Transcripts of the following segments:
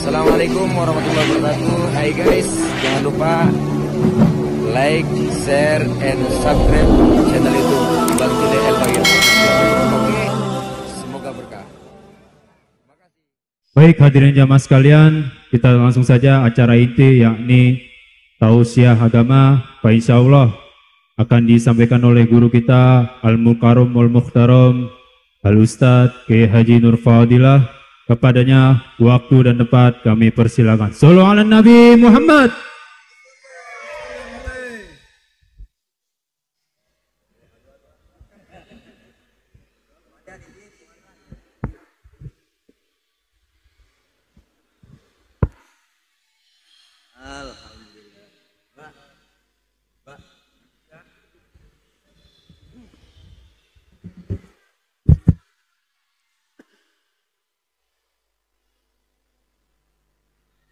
Assalamualaikum warahmatullahi wabarakatuh. Hai guys, jangan lupa like, share, and subscribe channel YouTube Bang Jule El Bagir. Oke, semoga berkah. Baik hadirin jamaah sekalian, kita langsung saja acara inti yakni tausiah agama. Insya Allah akan disampaikan oleh guru kita Al-Mukarram Wal-Mukhtaram Al-Ustadz Kiai Haji Nur Fadilah. Kepadanya waktu dan tempat kami persilakan. Sallu ala Nabi Muhammad.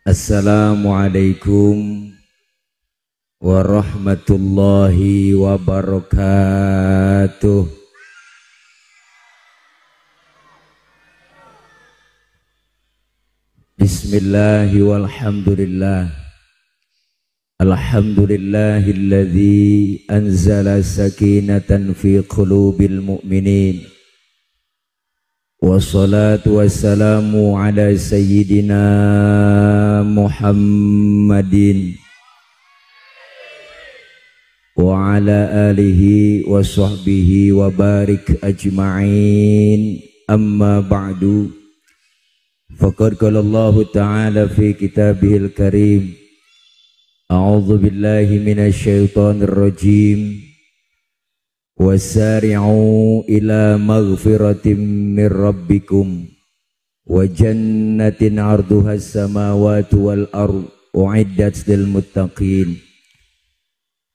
Assalamualaikum warahmatullahi wabarakatuh. Bismillahi walhamdulillah. Alhamdulillahilladzi anzala sakinatan fi qulubil mu'minin. Wassalatu wassalamu ala sayyidina Muhammadin wa ala alihi wa sahbihi wa barik ajma'in. Amma ba'du, faqad qala Allah ta'ala fi kitabihil karim, a'udzu billahi minasy syaithanir rajim. Wasari'u ila maghfiratin min rabbikum wa jannatin 'arduhas samawati wal ardh u'iddat lil muttaqin.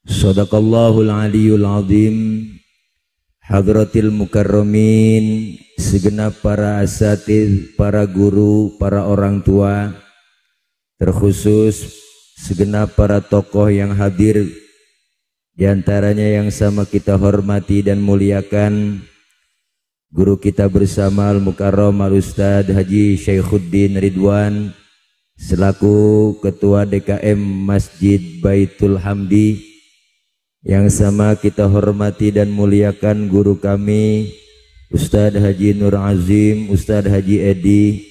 Shadaqallahul aliyyul azim. Hadratil mukarramin, segenap para asatidz, para guru, para orang tua, terkhusus segenap para tokoh yang hadir. Di antaranya yang sama kita hormati dan muliakan guru kita bersama Al-Mukarram Al-Ustadz Haji Syekhuddin Ridwan selaku Ketua DKM Masjid Baitul Hamdi. Yang sama kita hormati dan muliakan guru kami Ustadz Haji Nur Azim, Ustadz Haji Edi,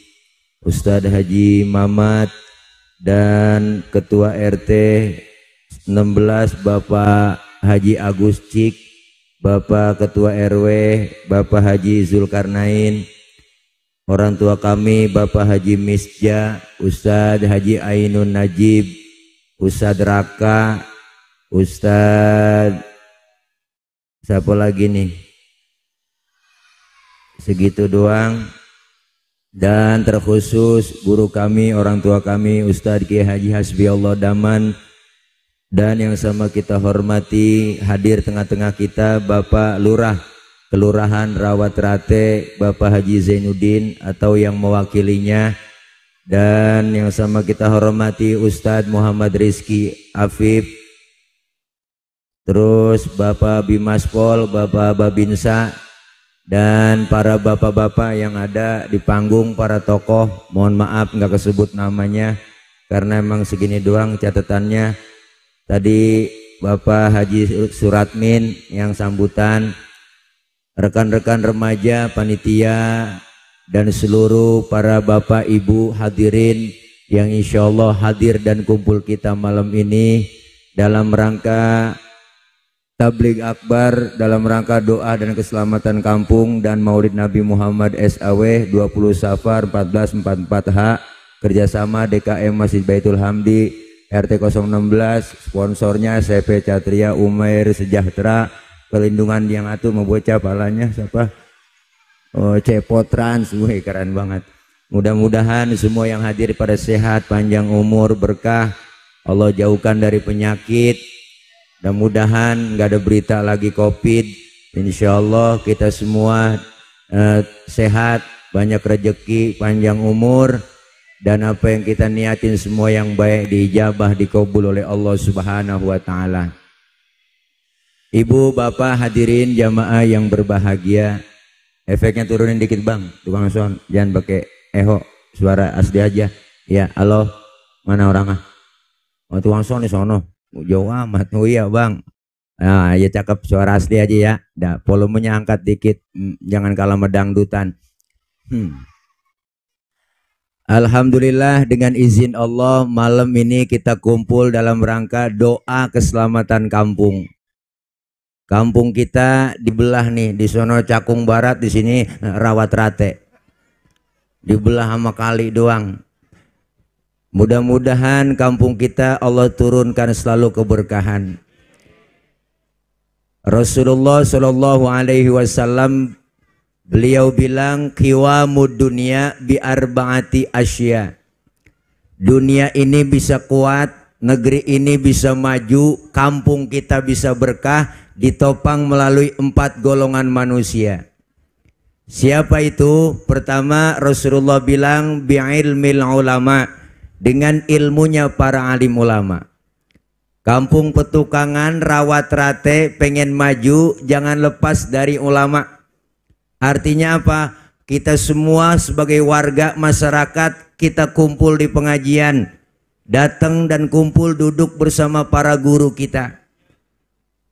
Ustadz Haji Mamat, dan Ketua RT 16 Bapak Haji Agus Cik, Bapak Ketua RW Bapak Haji Zulkarnain, orang tua kami Bapak Haji Misja, Ustadz Haji Ainun Najib, Ustadz Raka, Ustadz siapa lagi nih, segitu doang. Dan terkhusus guru kami, orang tua kami Ustadz Kiai Haji Hasbiallah Daman. Dan yang sama kita hormati hadir tengah-tengah kita Bapak Lurah Kelurahan Rawat Rate Bapak Haji Zainuddin atau yang mewakilinya. Dan yang sama kita hormati Ustadz Muhammad Rizki Afif, terus Bapak Bimaspol, Bapak Babinsa, dan para bapak-bapak yang ada di panggung, para tokoh. Mohon maaf nggak kesebut namanya karena emang segini doang catatannya. Tadi Bapak Haji Suratmin yang sambutan, rekan-rekan remaja, panitia, dan seluruh para bapak ibu hadirin yang insya Allah hadir dan kumpul kita malam ini dalam rangka tabligh akbar, dalam rangka doa dan keselamatan kampung dan Maulid Nabi Muhammad SAW 20 Safar 1444H, kerjasama DKM Masjid Baitul Hamdi RT 016, sponsornya CP Catria Umair Sejahtera, pelindungan yang atuh membocah palanya siapa? Oh, Cepot Trans, wih keren banget. Mudah-mudahan semua yang hadir pada sehat, panjang umur, berkah, Allah jauhkan dari penyakit. Mudah-mudahan nggak ada berita lagi COVID. Insya Allah kita semua sehat, banyak rezeki, panjang umur. Dan apa yang kita niatin semua yang baik diijabah, dikabul oleh Allah Subhanahu wa Ta'ala. Ibu, bapak, hadirin jamaah yang berbahagia, efeknya turunin dikit bang, tukang sound, jangan pakai eho, suara asli aja. Ya, halo. Mana orang ah? Oh, tuang sono sono. Jauh amat. Oh iya, Bang. Nah, ya cakep, suara asli aja ya. Dah, volumenya angkat dikit. Jangan kalah sama dangdutan. Alhamdulillah, dengan izin Allah malam ini kita kumpul dalam rangka doa keselamatan kampung. Kampung kita dibelah nih, di sono Cakung Barat, di sini Rawat Rate. Dibelah sama kali doang. Mudah-mudahan kampung kita Allah turunkan selalu keberkahan. Rasulullah Shallallahu Alaihi Wasallam beliau bilang qiwamud dunia bi arbaati asya. Dunia ini bisa kuat, negeri ini bisa maju, kampung kita bisa berkah ditopang melalui 4 golongan manusia. Siapa itu? Pertama, Rasulullah bilang bi'ilmil ulama, dengan ilmunya para alim ulama. Kampung Petukangan, Rawat Rate pengen maju, jangan lepas dari ulama. Artinya apa? Kita semua sebagai warga masyarakat, kita kumpul di pengajian, datang dan kumpul duduk bersama para guru kita.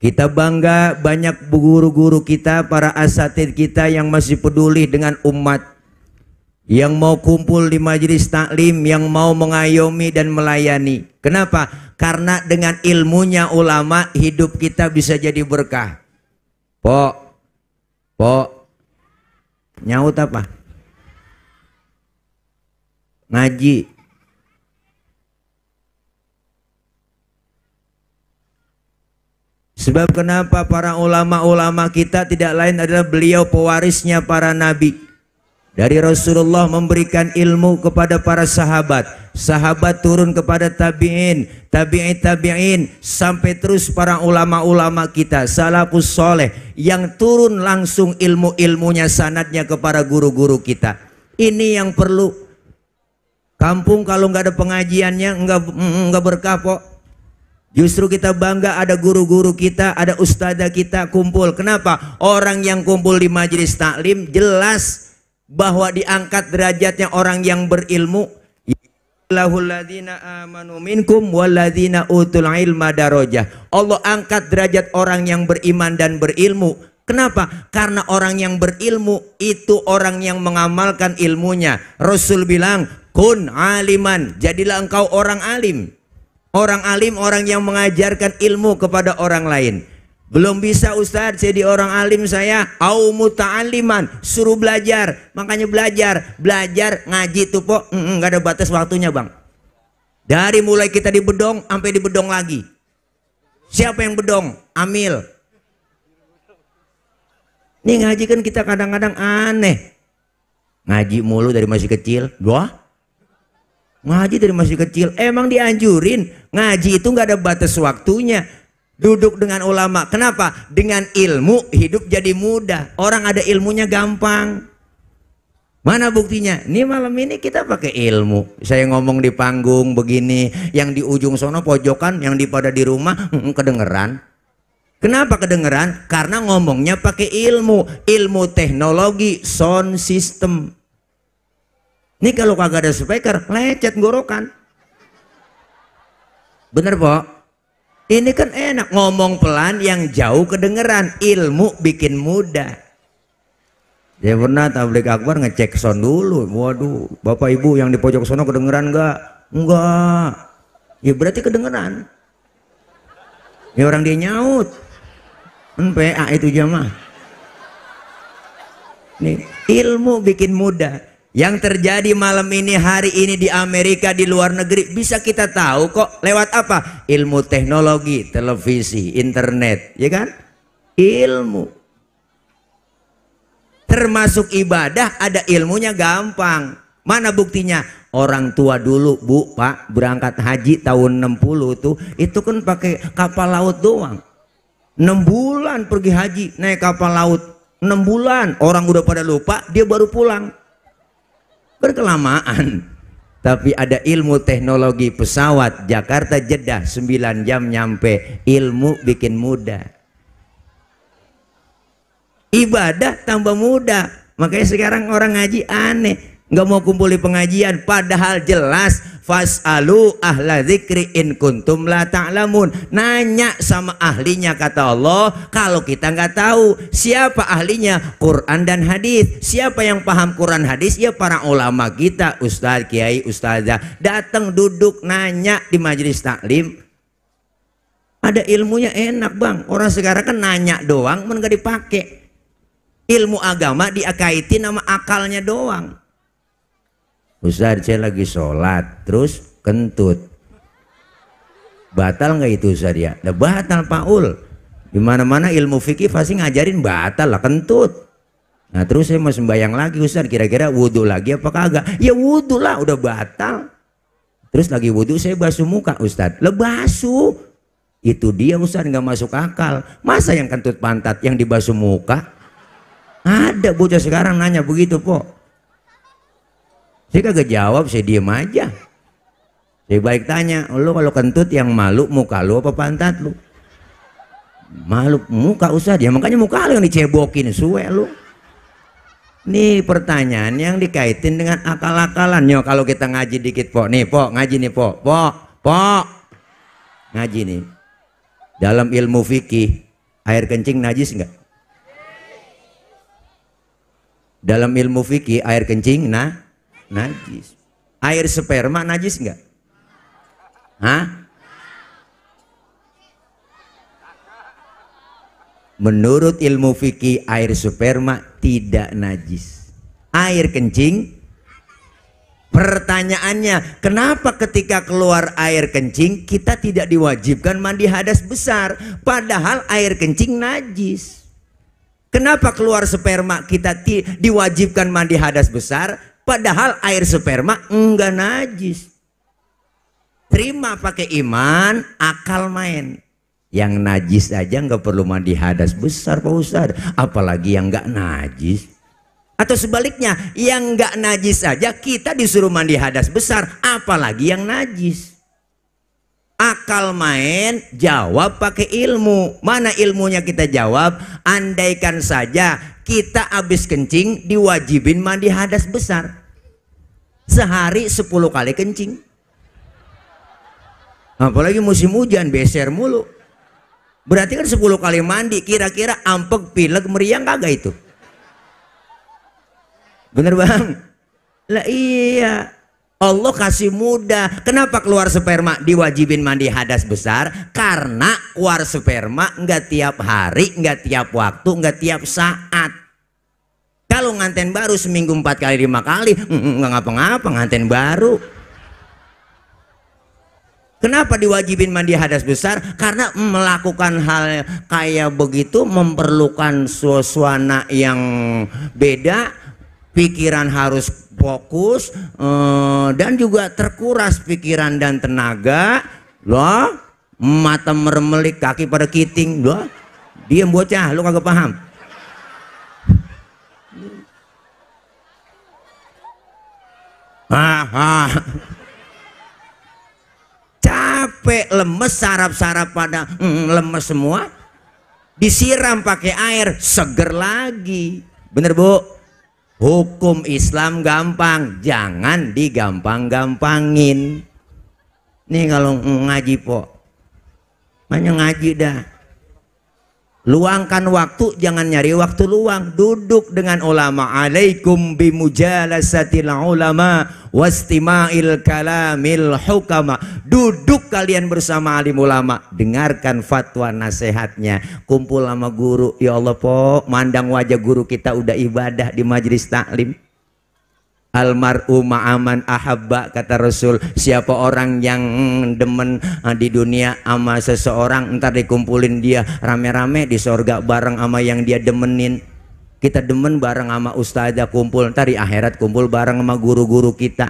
Kita bangga banyak guru-guru kita, para asatid kita yang masih peduli dengan umat, yang mau kumpul di majelis taklim, yang mau mengayomi dan melayani. Kenapa? Karena dengan ilmunya ulama hidup kita bisa jadi berkah. Pok, nyaut apa? Ngaji. Sebab kenapa para ulama-ulama kita tidak lain adalah beliau pewarisnya para nabi. Dari Rasulullah memberikan ilmu kepada para sahabat, sahabat turun kepada tabi'in, tabi'in, sampai terus para ulama-ulama kita, salafus soleh, yang turun langsung ilmu-ilmunya, sanadnya kepada guru-guru kita. Ini yang perlu. Kampung kalau nggak ada pengajiannya nggak berkah kok. Justru kita bangga ada guru-guru kita, ada ustadzah kita kumpul. Kenapa? Orang yang kumpul di majelis taklim jelas bahwa diangkat derajatnya orang yang berilmu. Lahuladzina amanu minkum waladzina utul ilma darajah. Allah angkat derajat orang yang beriman dan berilmu. Kenapa? Karena orang yang berilmu itu orang yang mengamalkan ilmunya. Rasul bilang, kun aliman, jadilah engkau orang alim. Orang alim, orang yang mengajarkan ilmu kepada orang lain. Belum bisa Ustadz jadi orang alim saya, au muta'aliman, suruh belajar. Makanya belajar ngaji tuh po, nggak ada batas waktunya bang. Dari mulai kita di bedong sampai di bedong lagi. Siapa yang bedong? Amil. Nih ngaji kan kita kadang-kadang aneh. Ngaji mulu dari masih kecil, doa. Ngaji dari masih kecil, emang dianjurin. Ngaji itu nggak ada batas waktunya. Duduk dengan ulama. Kenapa? Dengan ilmu hidup jadi mudah. Orang ada ilmunya gampang. Mana buktinya? Ini malam ini kita pakai ilmu. Saya ngomong di panggung begini, yang di ujung sono pojokan, yang pada di rumah kedengeran. Kenapa kedengeran? Karena ngomongnya pakai ilmu. Ilmu teknologi, sound system. Ini kalau kagak ada speaker, lecet gorokan. Bener po? Ini kan enak, ngomong pelan yang jauh kedengeran. Ilmu bikin mudah. Saya pernah tabligh akbar ngecek sound dulu. Waduh, bapak ibu yang di pojok sono kedengeran enggak? Enggak. Ya berarti kedengeran. Ya orang dia nyaut. PA itu jamaah. Nih, ilmu bikin mudah. Yang terjadi malam ini, hari ini di Amerika, di luar negeri, bisa kita tahu kok. Lewat apa? Ilmu teknologi, televisi, internet, ya kan? Ilmu. Termasuk ibadah, ada ilmunya gampang. Mana buktinya? Orang tua dulu, Bu, Pak, berangkat haji tahun 60 tuh, itu kan pakai kapal laut doang. 6 bulan pergi haji, naik kapal laut. 6 bulan, orang udah pada lupa, dia baru pulang. Berkelamaan. Tapi ada ilmu teknologi pesawat Jakarta Jeddah 9 jam nyampe. Ilmu bikin mudah. Ibadah tambah mudah. Makanya sekarang orang ngaji aneh. nggak mau kumpul di pengajian, padahal jelas fasalu ahla dzikri in kuntum la ta'lamun. Nanya sama ahlinya kata Allah. Kalau kita nggak tahu siapa ahlinya, Quran dan hadis. Siapa yang paham Quran hadis? Ya para ulama kita, ustadz, kiai, ustazah. Datang duduk nanya di majelis taklim. Ada ilmunya enak bang. Orang sekarang kan nanya doang, men nggak dipakai. Ilmu agama diakaitin sama akalnya doang. Ustaz, saya lagi sholat terus kentut, batal nggak itu Ustaz ya? Nah, batal Paul. Dimana-mana ilmu fikih pasti ngajarin batal lah kentut. Nah terus saya mau sembahyang lagi Ustaz, kira-kira wudhu lagi apa kagak? Ya wudhu lah, udah batal. Terus lagi wudhu saya basuh muka Ustaz, lah basuh. Itu dia Ustaz, nggak masuk akal. Masa yang kentut pantat yang dibasuh muka? Ada bocah sekarang nanya begitu po. Saya kagak jawab, saya diem aja. Saya balik tanya, lo kalau kentut yang malu muka lo apa pantat lo? Malu muka Ustaz, ya makanya muka lo yang dicebokin suwe lo. Nih pertanyaan yang dikaitin dengan akal-akalan. Yo kalau kita ngaji dikit po, nih po ngaji nih po, ngaji nih. Dalam ilmu fikih air kencing najis enggak? Dalam ilmu fikih air kencing najis. Air sperma najis enggak? Hah? Menurut ilmu fikih air sperma tidak najis. Air kencing. Pertanyaannya, kenapa ketika keluar air kencing kita tidak diwajibkan mandi hadas besar, padahal air kencing najis? Kenapa keluar sperma kita diwajibkan mandi hadas besar, padahal air sperma enggak najis? Terima pakai iman, akal main. Yang najis aja nggak perlu mandi hadas besar Pak Ustadz, apalagi yang nggak najis. Atau sebaliknya, yang nggak najis aja kita disuruh mandi hadas besar, apalagi yang najis. Akal main, jawab pakai ilmu. Mana ilmunya kita jawab? Andaikan saja kita habis kencing diwajibin mandi hadas besar, sehari 10 kali kencing. Apalagi musim hujan beser mulu. Berarti kan 10 kali mandi, kira-kira ampek, pilek, meriang kagak itu? Bener bang? Lah iya, Allah kasih mudah. Kenapa keluar sperma diwajibin mandi hadas besar? Karena keluar sperma nggak tiap hari, nggak tiap waktu, nggak tiap saat. Kalau nganten baru seminggu 4 kali 5 kali nggak ngapa-ngapa, nganten baru. Kenapa diwajibin mandi hadas besar? Karena melakukan hal kayak begitu memerlukan suasana yang beda, pikiran harus fokus, dan juga terkuras pikiran dan tenaga. Loh, mata meremelik, kaki pada kiting. Loh, diam bocah, lu kagak paham. Capek, lemes, saraf-saraf pada lemes semua, disiram pakai air, seger lagi. Bener bu? Hukum Islam gampang, jangan digampang-gampangin. Nih kalau ngaji po, hanya ngaji dah. Luangkan waktu, jangan nyari waktu luang. Duduk dengan ulama. Alaikum bimujalasatil ulama wastima'il kalamil hukama. Duduk kalian bersama alim ulama, dengarkan fatwa nasihatnya. Kumpul sama guru. Ya Allah po, mandang wajah guru kita udah ibadah di majelis taklim. Almar'u ma'aman ahabba, kata Rasul. Siapa orang yang demen di dunia sama seseorang, ntar dikumpulin dia rame-rame di sorga bareng sama yang dia demenin. Kita demen bareng sama ustazah, kumpul ntar di akhirat kumpul bareng sama guru-guru kita.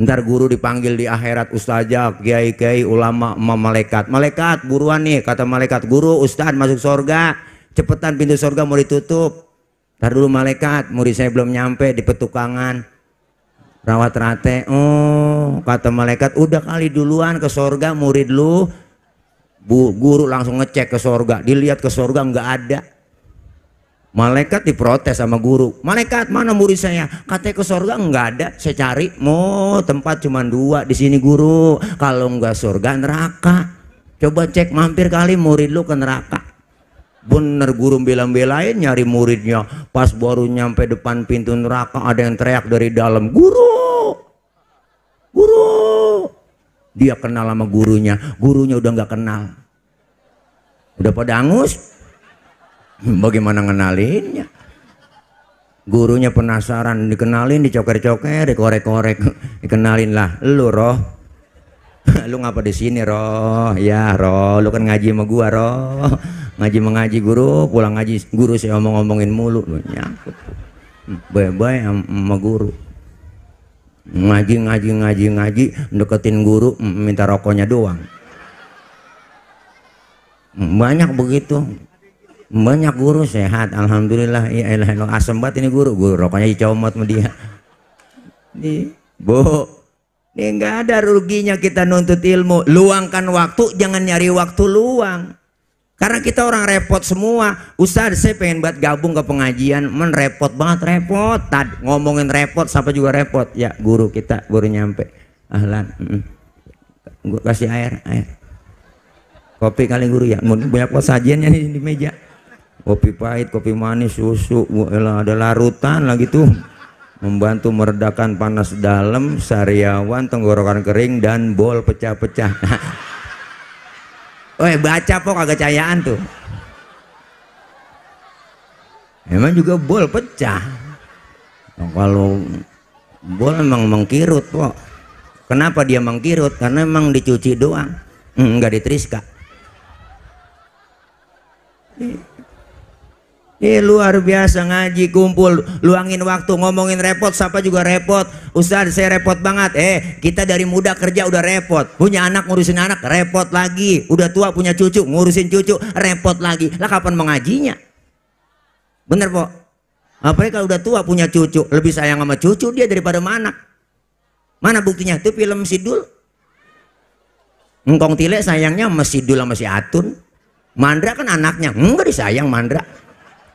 Ntar guru dipanggil di akhirat, ustazah, kiai-kiai, ulama, sama malaikat. Malaikat buruan nih, kata malaikat, guru ustaz masuk sorga, cepetan pintu sorga mau ditutup. Ntar dulu malaikat, murid saya belum nyampe di petukangan rawat rate. Oh, kata malaikat, udah kali duluan ke sorga murid lu. Guru langsung ngecek ke sorga, dilihat ke sorga nggak ada. Malaikat diprotes sama guru. Malaikat, mana murid saya? Katanya ke surga. Enggak ada, saya cari. Mau tempat cuma 2 di sini guru. Kalau enggak surga, neraka. Coba cek, mampir kali murid lu ke neraka. Bener, guru bela-belain nyari muridnya. Pas baru nyampe depan pintu neraka, ada yang teriak dari dalam, guru, guru. Dia kenal sama gurunya. Gurunya udah nggak kenal. Udah pada angus. Bagaimana ngenalinnya? Gurunya penasaran, dikenalin, dicoker-coker, dikorek-korek. Dikenalin lah, lu Roh. Lu ngapa di sini Roh? Ya Roh, lu kan ngaji sama gua Roh. Ngaji guru, pulang ngaji guru saya omong-omongin mulu. Lu nyangkut. Bye-bye sama guru. Ngaji, deketin guru, minta rokoknya doang. Banyak begitu. Banyak guru sehat, alhamdulillah. Ya elah, asem banget ini guru rokoknya dicomot sama dia. Bu, ini nggak ada ruginya kita nuntut ilmu. Luangkan waktu, jangan nyari waktu luang. Karena kita orang repot semua. Ustaz, saya pengen buat gabung ke pengajian, repot banget, repot. Ngomongin repot, siapa juga repot. Ya guru kita baru nyampe. Ahlan, gue kasih air. Kopi kali guru ya. Banyak pot sajiannya nih di meja. Kopi pahit, kopi manis, susu, ada larutan lagi tuh. Membantu meredakan panas dalam, sariawan, tenggorokan kering, dan bol pecah-pecah. Baca kok kagak cayaan tuh. Emang juga bol pecah. Kalau bol emang mengkirut kok. Kenapa dia mengkirut? Karena emang dicuci doang, nggak diteriska. Luar biasa ngaji kumpul, luangin waktu, ngomongin repot, siapa juga repot. Ustaz, saya repot banget. Kita dari muda kerja udah repot, punya anak ngurusin anak repot lagi, udah tua punya cucu ngurusin cucu repot lagi. Lah kapan mengajinya? Bener po? Apalagi kalau udah tua punya cucu, lebih sayang sama cucu dia daripada sama anak. Mana buktinya? Itu film Sidul. Engkong Tile sayangnya sama Sidul sama si Atun. Mandra kan anaknya, enggak disayang Mandra.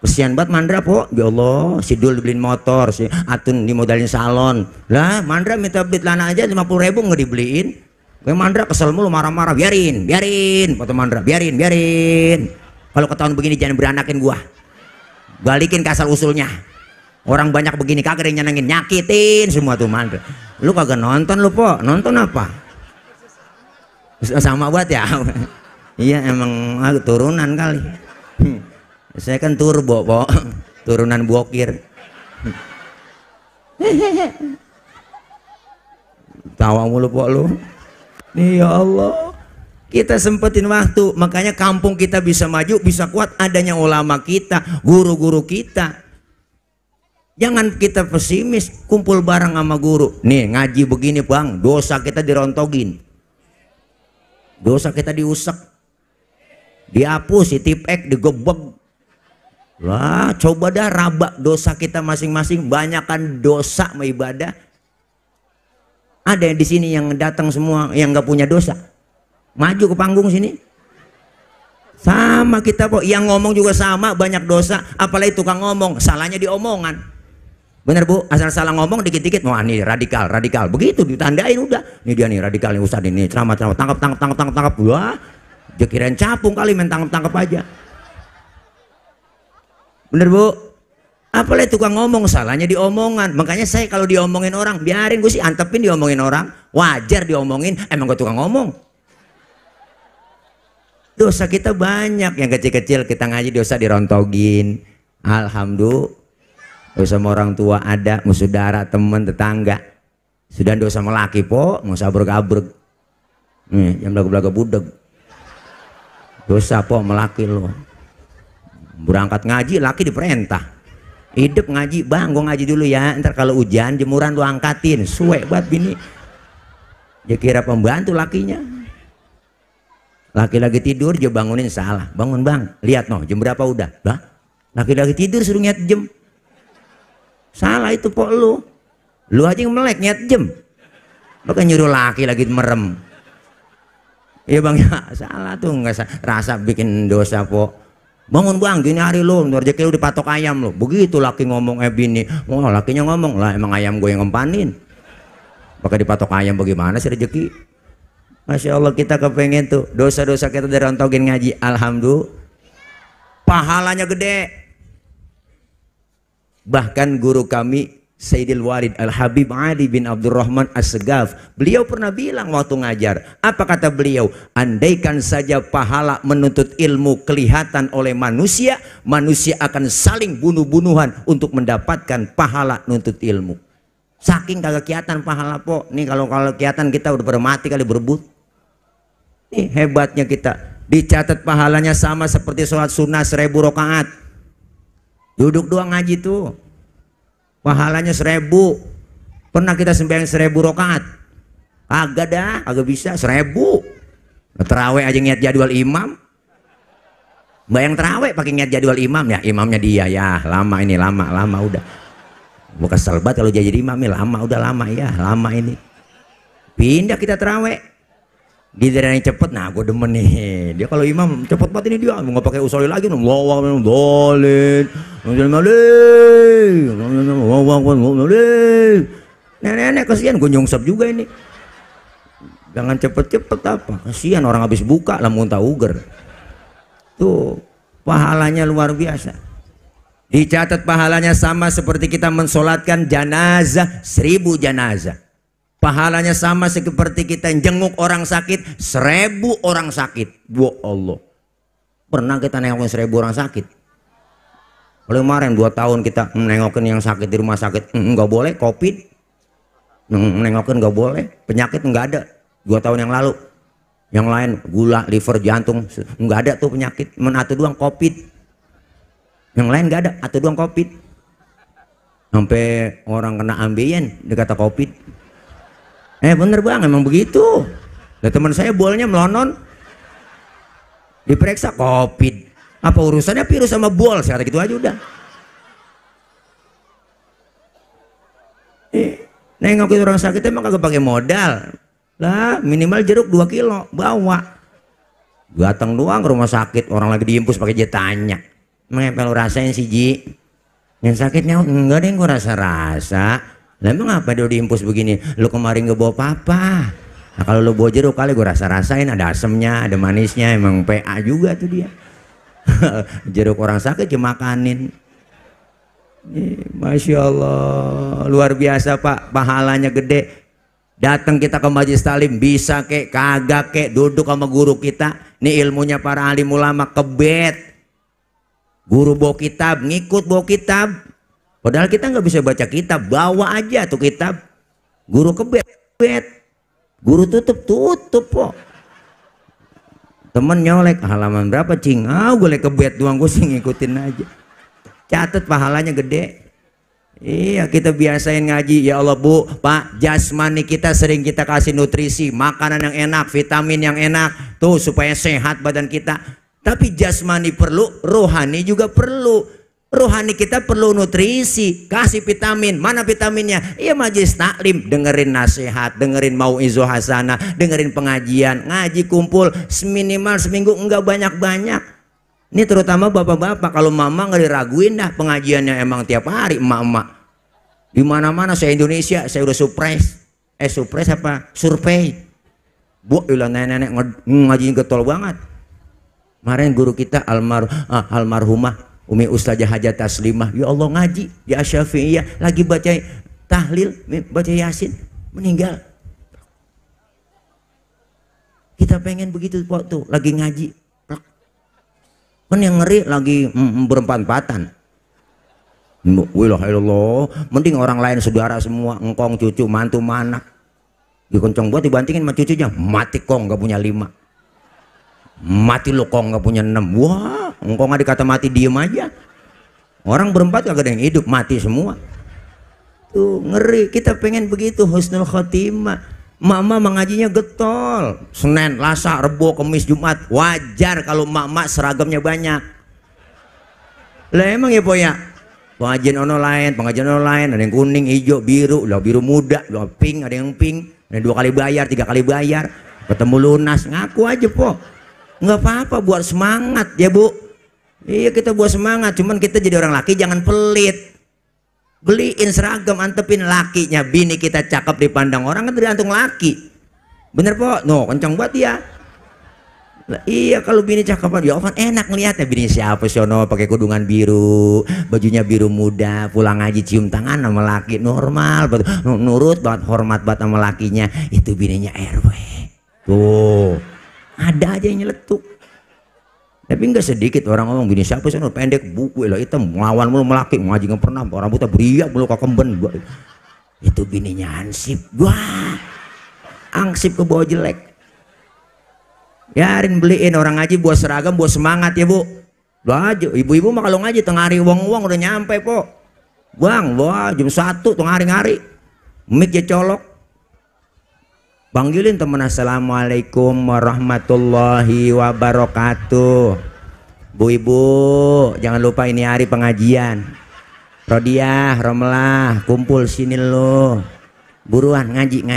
Kesian banget Mandra po, ya Allah, Sidul dibeliin motor, si Atun dimodalin salon. Lah Mandra minta beli celana aja 50.000 nggak dibeliin. Gue Mandra kesel mulu, marah-marah. Biarin, foto Mandra, biarin. Kalau ketahuan begini jangan beranakin gua. Balikin ke asal usulnya. Orang banyak begini kagak ada yang nyenengin, nyakitin semua tuh Mandra. Lu kagak nonton lu po, nonton apa? Sama buat ya. Iya emang turunan kali. Saya kan turbo po, turunan bokir. Tawa mulu po lu. Ya Allah, kita sempetin waktu, makanya kampung kita bisa maju, bisa kuat adanya ulama kita, guru-guru kita. Jangan kita pesimis, kumpul bareng sama guru. Nih ngaji begini bang, dosa kita dirontogin, dosa kita diusek, dihapus, ditipek, digebek. Lah coba dah raba dosa kita masing-masing, banyakkan dosa sama ibadah. Ada yang di sini yang datang semua yang nggak punya dosa, maju ke panggung sini. Sama kita kok, yang ngomong juga sama banyak dosa, apalagi tukang ngomong, salahnya di omongan. Bener bu, asal salah ngomong dikit-dikit, wah nih radikal, begitu ditandain udah. Ini dia nih radikal nih ustadz ini, ceramah, tangkap, wah, dia kirain capung kali main tangkap aja. Bener bu, apalagi tukang ngomong, salahnya di omongan. Makanya saya kalau diomongin orang, biarin, gue sih antepin diomongin orang, wajar diomongin, emang gue tukang ngomong. Dosa kita banyak, yang kecil-kecil kita ngaji dosa dirontogin. Alhamdulillah, dosa sama orang tua ada, mau saudara, teman, tetangga. Sudah dosa sama laki po, mau sabrek-abrek. Yang belaga-belaga budeg. Dosa po melaki lo. Berangkat ngaji laki diperintah, hidup ngaji bang, gue ngaji dulu ya, ntar kalau hujan jemuran lu angkatin, suwe banget bini. Dia kira pembantu lakinya. Laki lagi tidur dia bangunin, salah, bangun bang, lihat noh jam berapa udah. Lah laki lagi tidur suruh ngiat jam, salah itu po lu aja yang melek ngiat jam, lu kan nyuruh laki lagi merem. Iya bang ya, salah tuh, nggak rasa bikin dosa po. Bangun bang, gini hari lo, rezeki lu dipatok ayam lo. Begitu laki ngomong bini, wah lakinya ngomong lah emang ayam gue yang ngempanin. Pakai dipatok ayam bagaimana sih rezeki? Masya Allah, kita kepengen tuh dosa-dosa kita dirontogin ngaji. Alhamdulillah, pahalanya gede. Bahkan guru kami Sayyidil Walid Al-Habib Ali bin Abdurrahman As-Segaf, beliau pernah bilang waktu ngajar, apa kata beliau? Andaikan saja pahala menuntut ilmu kelihatan oleh manusia, manusia akan saling bunuh-bunuhan untuk mendapatkan pahala nuntut ilmu. Saking kagak kelihatan pahala po. Nih kalau kelihatan kita udah pada mati kali berebut. Nih hebatnya kita. Dicatat pahalanya sama seperti sholat sunnah 1000 rakaat. Duduk doang ngaji tuh. Pahalanya 1000. Pernah kita sembahyang 1000 rakaat? Agak dah, agak bisa 1000. Terawih aja niat jadwal imam. Bayang terawih pakai niat jadwal imam ya, imamnya dia ya, lama ini lama udah. Bukan kesel banget kalau jadi imam ya, udah lama ya, lama ini. Pindah kita terawih. Giliran yang cepet, nah gue demen nih. Dia kalau imam cepet banget ini dia, nggak pakai usolli lagi, nenek kasihan, gue nyungsep juga ini. Jangan cepet-cepet apa, kasihan orang habis buka lah muntah uger. Tuh pahalanya luar biasa. Dicatat pahalanya sama seperti kita mensolatkan janazah 1000 janazah. Pahalanya sama seperti kita jenguk orang sakit 1000 orang sakit. Ya Allah, pernah kita nengokin 1000 orang sakit? Oleh kemarin 2 tahun kita nengokin yang sakit di rumah sakit, nggak boleh. Covid nengokin nggak boleh, penyakit nggak ada. 2 tahun yang lalu yang lain gula, liver, jantung nggak ada tuh penyakit, atau doang Covid. Yang lain nggak ada, atau doang Covid. Sampai orang kena ambeien dikata Covid. Bener bang, emang begitu. Lah teman saya bolnya melonon, diperiksa Covid. Apa urusannya virus sama bol? Saya kata gitu aja udah. Nengokin orang sakit emang kagak pakai modal. Lah minimal jeruk 2 kilo bawa. Datang doang ke rumah sakit, orang lagi diimpus pakai jetanya. Emang apa lu rasain sih Ji? Yang sakitnya enggak deh, gue rasa-rasa. Lah emang apa dia diimpus begini? Lu kemarin gak bawa apa-apa. Nah kalau lu bawa jeruk kali gue rasa-rasain, ada asemnya, ada manisnya, emang PA juga tuh dia. Jeruk orang sakit dimakanin. Masya Allah, luar biasa Pak, pahalanya gede. Datang kita ke majelis talim, bisa kek kagak kek, duduk sama guru kita. Nih ilmunya para alim ulama, kebet. Guru bawa kitab, ngikut bawa kitab. Padahal kita nggak bisa baca kitab, bawa aja tuh kitab. Guru kebet, guru tutup kok. Temen nyolek, halaman berapa cing? Gue kebet doang, gue sih ngikutin aja. Catat pahalanya gede. Iya, kita biasain ngaji. Ya Allah Bu, Pak, jasmani kita sering kita kasih nutrisi, makanan yang enak, vitamin yang enak, tuh supaya sehat badan kita. Tapi jasmani perlu, rohani juga perlu. Rohani kita perlu nutrisi, kasih vitamin. Mana vitaminnya? Iya majelis taklim, dengerin nasihat, dengerin mauizah hasanah, dengerin pengajian, ngaji kumpul minimal seminggu, enggak banyak-banyak. Ini terutama bapak-bapak, kalau mama nggak diraguin dah pengajiannya, emang tiap hari emak-emak. Di mana-mana saya Indonesia, saya udah surprise apa? Survei. Bu, ilah nenek-nenek ngaji getol banget. Kemarin guru kita almarhumah Umi Ustazah Hajat Taslimah, ya Allah ngaji di Asyafi'iyah, lagi baca tahlil, baca Yasin, meninggal. Kita pengen begitu waktu lagi ngaji. Kan yang ngeri lagi berempat-empatan. Wilahilallah, mending orang lain saudara semua, engkong, cucu, mantu, manak. Dikencong buat dibandingin sama cucunya, mati kong gak punya 5. Mati lo kong nggak punya 6. Wah, engkau nggak dikata mati diem aja. Orang berempat kagak ada yang hidup, mati semua. Tuh ngeri. Kita pengen begitu husnul khotimah. Mama mengajinya getol, Senin, Selasa, Rebo, Kamis, Jumat. Wajar kalau mama seragamnya banyak. Lah emang ya po ya. Pengajian online, ada yang kuning, hijau, biru, lah biru muda, lah pink, ada yang pink, ada 2 kali bayar, 3 kali bayar, ketemu lunas, ngaku aja po. Nggak apa-apa buat semangat ya Bu. Iya kita buat semangat, cuman kita jadi orang laki jangan pelit. Beliin seragam, antepin lakinya. Bini kita cakep dipandang orang kan tergantung laki. Bener po? No, kencang banget ya. Lah, iya kalau bini cakep ya kan enak ngeliatnya. Bini siapa sih ono pakai kudungan biru, bajunya biru muda, pulang ngaji cium tangan sama laki normal, nurut banget, hormat banget sama lakinya. Itu bininya RW. Tuh, ada aja yang nyeletuk. Tapi enggak sedikit orang ngomong gini, siapa sih pendek buku lah hitam ngelawan mulu melaki ngaji nggak pernah rambutnya beriak mulu kakemben. Itu bininya ansip. Wah, angsip ke bawah jelek. Yarin beliin orang ngaji buat seragam buat semangat ya bu. Doa aja ibu-ibu mah kalau ngaji tengah hari uang udah nyampe po. Bang, wah jam 1 tengah hari mic ya colok. Panggilin teman, assalamualaikum warahmatullahi wabarakatuh. Bu ibu jangan lupa ini hari pengajian. Rodiah, Romlah, kumpul sini lo. Buruan ngaji.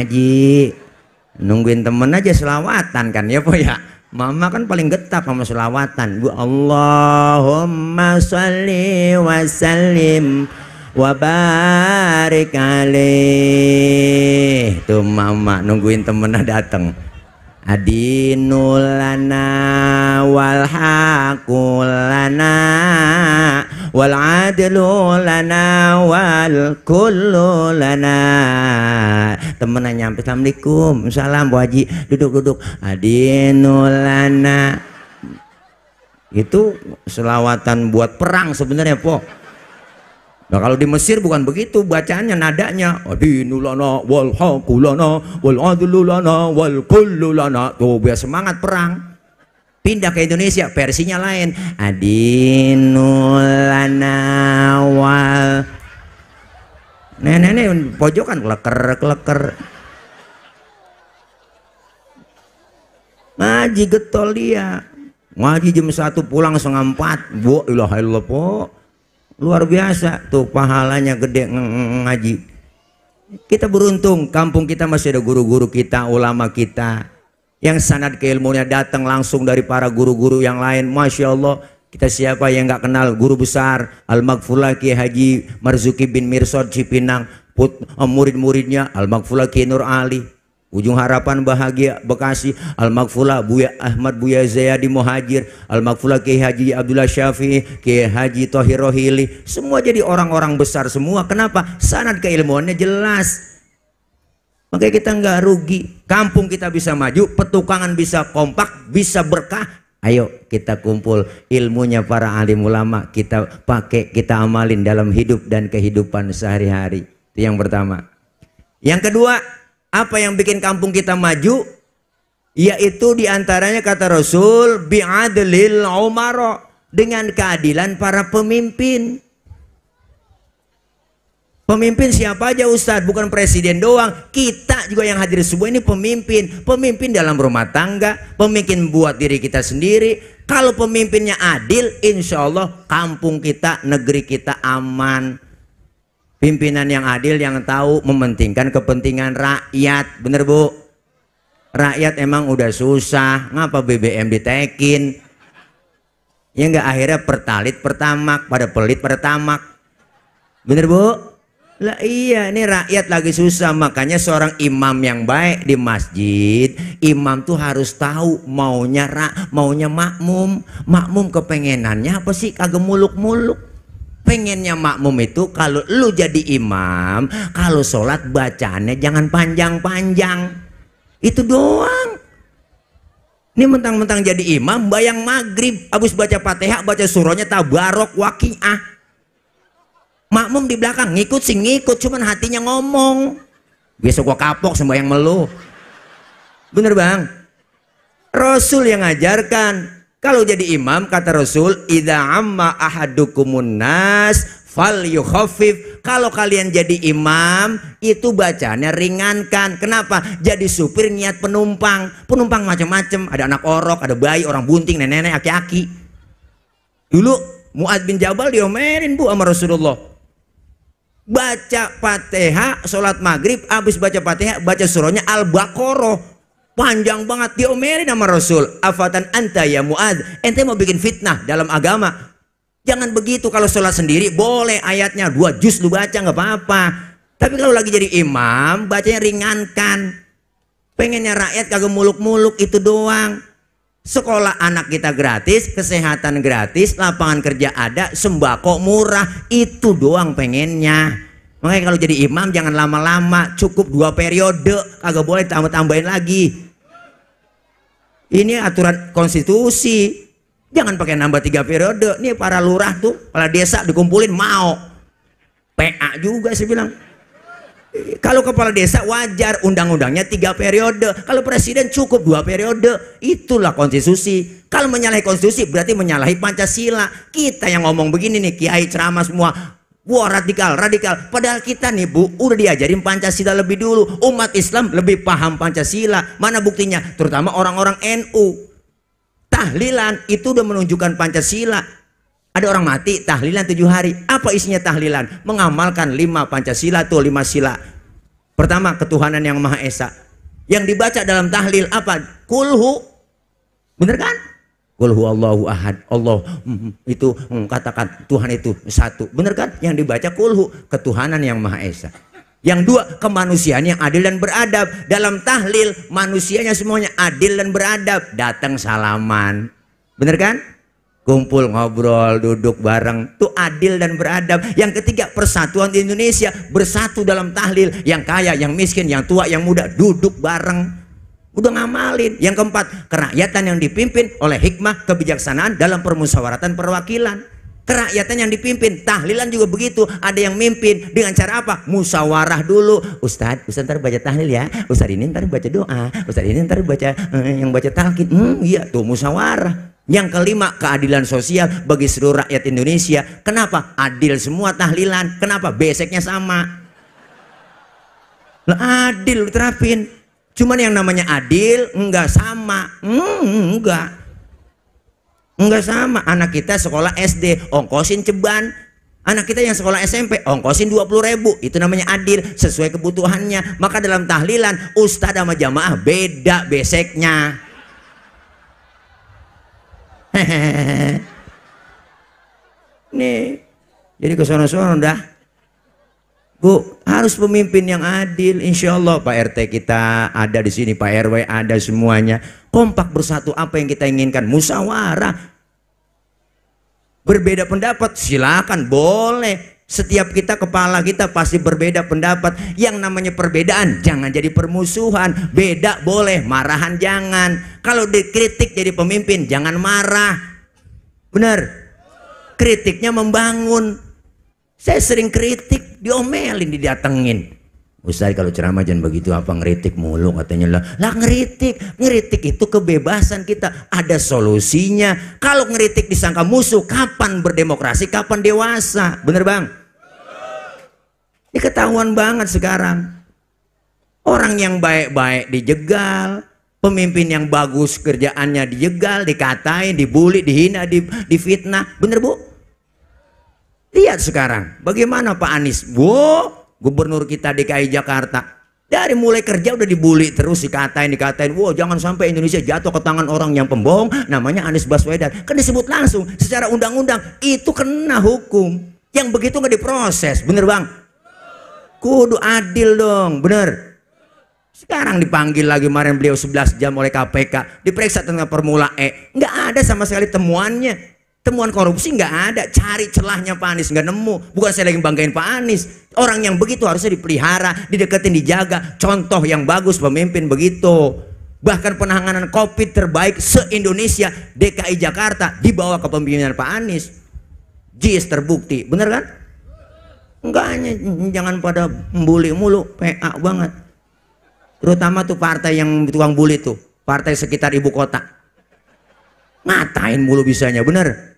Nungguin temen aja selawatan kan ya po ya. Mama kan paling getah sama selawatan. Bu Allahumma sholli wa sallim wa barik alaih. Tuh mama nungguin temennya dateng. Adinulana wal haqulana wal adlulana wal kullulana. Temennya nyampe, assalamualaikum, salam Bu Haji, duduk. Adinulana itu selawatan buat perang sebenarnya po. Nah kalau di Mesir bukan begitu bacaannya, nadanya adinulana wal haqulana wal adlulana wal kullulana. Tuh biar semangat perang. Pindah ke Indonesia versinya lain, adinulana wal nenek pojokan kleker ngaji getol dia. Ngaji jam 1 pulang setengah 4. Bu ilaha illallah po. Luar biasa tuh pahalanya gede ngaji. Kita beruntung kampung kita masih ada guru-guru kita, ulama kita yang sanad keilmuannya datang langsung dari para guru-guru yang lain. Masya Allah, kita siapa yang nggak kenal guru besar Al-Maghfurlah Kiai Haji Marzuki bin Mirsad Cipinang, murid-muridnya Al-Maghfurlah Kiai Nur Ali, Ujung Harapan Bahagia Bekasi, Al-Maghfurlah Buya Ahmad Buya Zayadi Muhajir, Al-Maghfurlah Kiai Haji Abdullah Syafi'i, Kiai Haji Thohir Rohili, semua jadi orang-orang besar semua. Kenapa? Sanad keilmuannya jelas. Makanya kita nggak rugi. Kampung kita bisa maju, petukangan bisa kompak, bisa berkah. Ayo kita kumpul ilmunya para alim ulama, kita pakai, kita amalin dalam hidup dan kehidupan sehari-hari. Itu yang pertama. Yang kedua, apa yang bikin kampung kita maju? Yaitu diantaranya kata Rasul, bi'adlil umara, dengan keadilan para pemimpin. Pemimpin siapa aja Ustadz, bukan presiden doang, kita juga yang hadir semua ini pemimpin. Pemimpin dalam rumah tangga, pemimpin buat diri kita sendiri. Kalau pemimpinnya adil, insya Allah kampung kita, negeri kita aman. Pimpinan yang adil, yang tahu mementingkan kepentingan rakyat. Bener bu? Rakyat emang udah susah, ngapa BBM ditekin? Ya enggak, akhirnya pertalit pertamak, pada pelit pada tamak. Bener bu? Lah iya, ini rakyat lagi susah. Makanya seorang imam yang baik di masjid, imam tuh harus tahu maunya makmum. Makmum kepengenannya apa sih? Kagak muluk-muluk. Pengennya makmum itu kalau lu jadi imam, kalau sholat bacaannya jangan panjang-panjang. Itu doang. Ini mentang-mentang jadi imam, bayang maghrib, habis baca Fatihah, baca surahnya tabarok waqiah. Makmum di belakang ngikut sih ngikut, cuman hatinya ngomong. Besok gua kapok sembahyang melu. Bener bang? Rasul yang ngajarkan. Kalau jadi imam kata Rasul, idza amma ahadukumun nas fal yukhaffif. Kalau kalian jadi imam itu bacanya ringankan. Kenapa? Jadi supir niat penumpang. Penumpang macam-macam, ada anak orok, ada bayi, orang bunting, nenek-nenek, aki-aki. Dulu Mu'adz bin Jabal diomelin bu sama Rasulullah. Baca Fatihah, sholat maghrib, habis baca Fatihah, baca surahnya Al-Baqarah, panjang banget, diomelin sama Rasul. Afatan anta ya Mu'adz, ente mau bikin fitnah dalam agama? Jangan begitu. Kalau sholat sendiri boleh ayatnya 2 juz lu baca nggak apa-apa. Tapi kalau lagi jadi imam bacanya ringankan. Pengennya rakyat kagak muluk-muluk itu doang. Sekolah anak kita gratis, kesehatan gratis, lapangan kerja ada, sembako murah, itu doang pengennya. Makanya kalau jadi imam jangan lama-lama, cukup 2 periode, kagak boleh tambah-tambahin lagi. Ini aturan konstitusi. Jangan pakai nambah 3 periode. Nih para lurah tuh, kepala desa dikumpulin mau. PA juga saya bilang. Kalau kepala desa wajar undang-undangnya 3 periode. Kalau presiden cukup 2 periode. Itulah konstitusi. Kalau menyalahi konstitusi berarti menyalahi Pancasila. Kita yang ngomong begini nih, kiai ceramah semua, wah radikal, radikal. Padahal kita nih Bu, udah diajarin Pancasila lebih dulu. Umat Islam lebih paham Pancasila. Mana buktinya? Terutama orang-orang NU. Tahlilan itu udah menunjukkan Pancasila. Ada orang mati tahlilan 7 hari. Apa isinya tahlilan? Mengamalkan 5 Pancasila tuh, 5 sila. Pertama, ketuhanan yang Maha Esa. Yang dibaca dalam tahlil apa? Kulhu. Bener kan? Kulhu Allahu ahad. Allah itu katakan Tuhan itu satu. Bener kan? Yang dibaca kulhu, ketuhanan yang Maha Esa. Yang 2, kemanusiaan yang adil dan beradab. Dalam tahlil manusianya semuanya adil dan beradab. Datang salaman. Bener kan? Kumpul ngobrol duduk bareng tuh adil dan beradab. Yang ketiga, persatuan di Indonesia, bersatu dalam tahlil. Yang kaya, yang miskin, yang tua, yang muda duduk bareng, udah ngamalin. Yang keempat, kerakyatan yang dipimpin oleh hikmah kebijaksanaan dalam permusyawaratan perwakilan. Kerakyatan yang dipimpin, tahlilan juga begitu. Ada yang mimpin dengan cara apa? Musyawarah dulu. Ustadz ntar baca tahlil ya. Ustadz ini ntar baca doa. Ustadz ini ntar baca yang baca talqin. Iya tuh musyawarah. Yang kelima, keadilan sosial bagi seluruh rakyat Indonesia. Kenapa? Adil semua tahlilan. Kenapa? Beseknya sama. Lah adil terapin. Cuman yang namanya adil enggak sama. Enggak sama. Anak kita sekolah SD ongkosin ceban. Anak kita yang sekolah SMP ongkosin 20.000. Itu namanya adil sesuai kebutuhannya. Maka dalam tahlilan ustadz sama jamaah beda beseknya. Nih, jadi kesono-sono dah. Bu, harus pemimpin yang adil. Insya Allah Pak RT kita ada di sini, Pak RW ada, semuanya kompak bersatu. Apa yang kita inginkan? Musyawarah. Berbeda pendapat silakan, boleh. Setiap kita, kepala kita pasti berbeda pendapat. Yang namanya perbedaan jangan jadi permusuhan. Beda boleh, marahan jangan. Kalau dikritik jadi pemimpin jangan marah. Benar? Kritiknya membangun. Saya sering kritik, diomelin, didatengin. Ustaz kalau ceramah jangan begitu, apa ngeritik mulu katanya. Lah ngeritik itu kebebasan kita, ada solusinya. Kalau ngeritik disangka musuh, kapan berdemokrasi, kapan dewasa? Bener Bang? Ini ketahuan banget sekarang. Orang yang baik-baik dijegal, pemimpin yang bagus kerjaannya dijegal, dikatain, dibully, dihina, difitnah. Bener Bu? Lihat sekarang bagaimana Pak Anies, Gubernur kita DKI Jakarta, dari mulai kerja udah dibully terus, dikatain. Wow, jangan sampai Indonesia jatuh ke tangan orang yang pembohong namanya Anies Baswedan. Kan disebut langsung secara undang-undang itu kena hukum. Yang begitu nggak diproses, bener Bang? Kudu adil dong, bener. Sekarang dipanggil lagi, kemarin beliau 11 jam oleh KPK, diperiksa tentang Formula E, nggak ada sama sekali temuannya. Temuan korupsi nggak ada, cari celahnya Pak Anies nggak nemu. Bukan saya lagi banggain Pak Anies. Orang yang begitu harusnya dipelihara, dideketin, dijaga. Contoh yang bagus pemimpin begitu. Bahkan penanganan COVID terbaik se-Indonesia, DKI Jakarta dibawa ke pemimpinan Pak Anies. JIS terbukti, bener kan? Enggaknya, jangan pada membuli mulu, PA banget. Terutama tuh partai yang tukang bully tuh, partai sekitar ibu kota. Ngatain mulu bisanya, bener.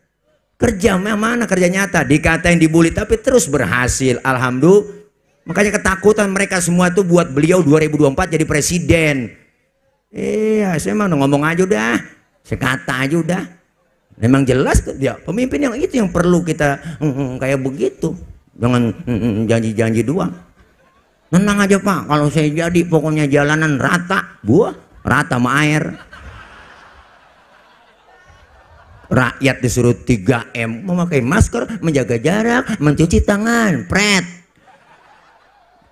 Kerja mana kerja nyata, dikatain, dibully tapi terus berhasil, alhamdulillah. Makanya ketakutan mereka semua tuh buat beliau 2024 jadi presiden. Iya, saya emang ngomong aja udah, saya kata aja udah. Memang jelas dia pemimpin yang itu yang perlu kita kayak begitu. Jangan janji-janji doang. Tenang aja Pak, kalau saya jadi pokoknya jalanan rata, rata sama air. Rakyat disuruh 3M, memakai masker, menjaga jarak, mencuci tangan, pret.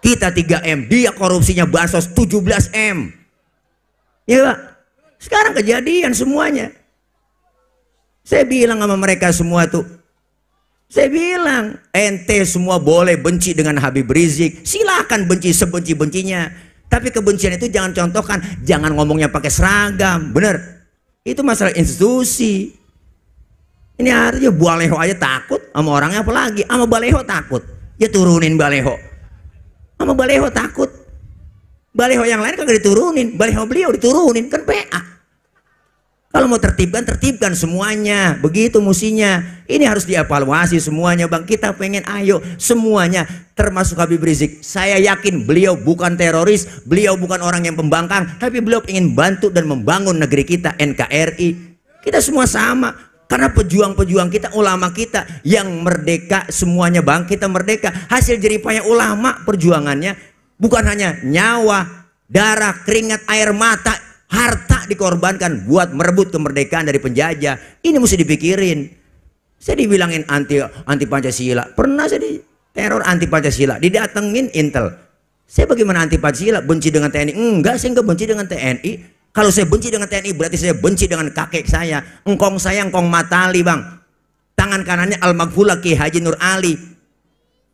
Kita 3M, dia korupsinya bansos 17M. Ya Pak, sekarang kejadian semuanya. Saya bilang sama mereka semua tuh, saya bilang, ente semua boleh benci dengan Habib Rizik, silakan benci sebenci-bencinya. Tapi kebencian itu jangan contohkan, jangan ngomongnya pakai seragam, bener. Itu masalah institusi. Ini artinya baleho aja takut sama orangnya, apalagi sama baleho takut. Ya turunin baleho. Sama baleho takut. Baleho yang lain kagak diturunin, baleho beliau diturunin, kan PA. Kalau mau tertibkan, tertibkan semuanya. Begitu musinya. Ini harus dievaluasi semuanya Bang. Kita pengen ayo semuanya, termasuk Habib Rizik. Saya yakin beliau bukan teroris, beliau bukan orang yang pembangkang, tapi beliau ingin bantu dan membangun negeri kita, NKRI. Kita semua sama. Karena pejuang-pejuang kita, ulama kita yang merdeka semuanya Bang, kita merdeka. Hasil jeripaya ulama perjuangannya bukan hanya nyawa, darah, keringat, air mata, harta dikorbankan buat merebut kemerdekaan dari penjajah. Ini mesti dipikirin. Saya dibilangin anti Pancasila. Pernah saya di teror anti Pancasila, didatengin Intel. Saya bagaimana anti Pancasila? Benci dengan TNI? Enggak, saya enggak benci dengan TNI. Kalau saya benci dengan TNI berarti saya benci dengan kakek saya, engkong Matali Bang. Tangan kanannya Al-Maghfurlah Ki Haji Nur Ali.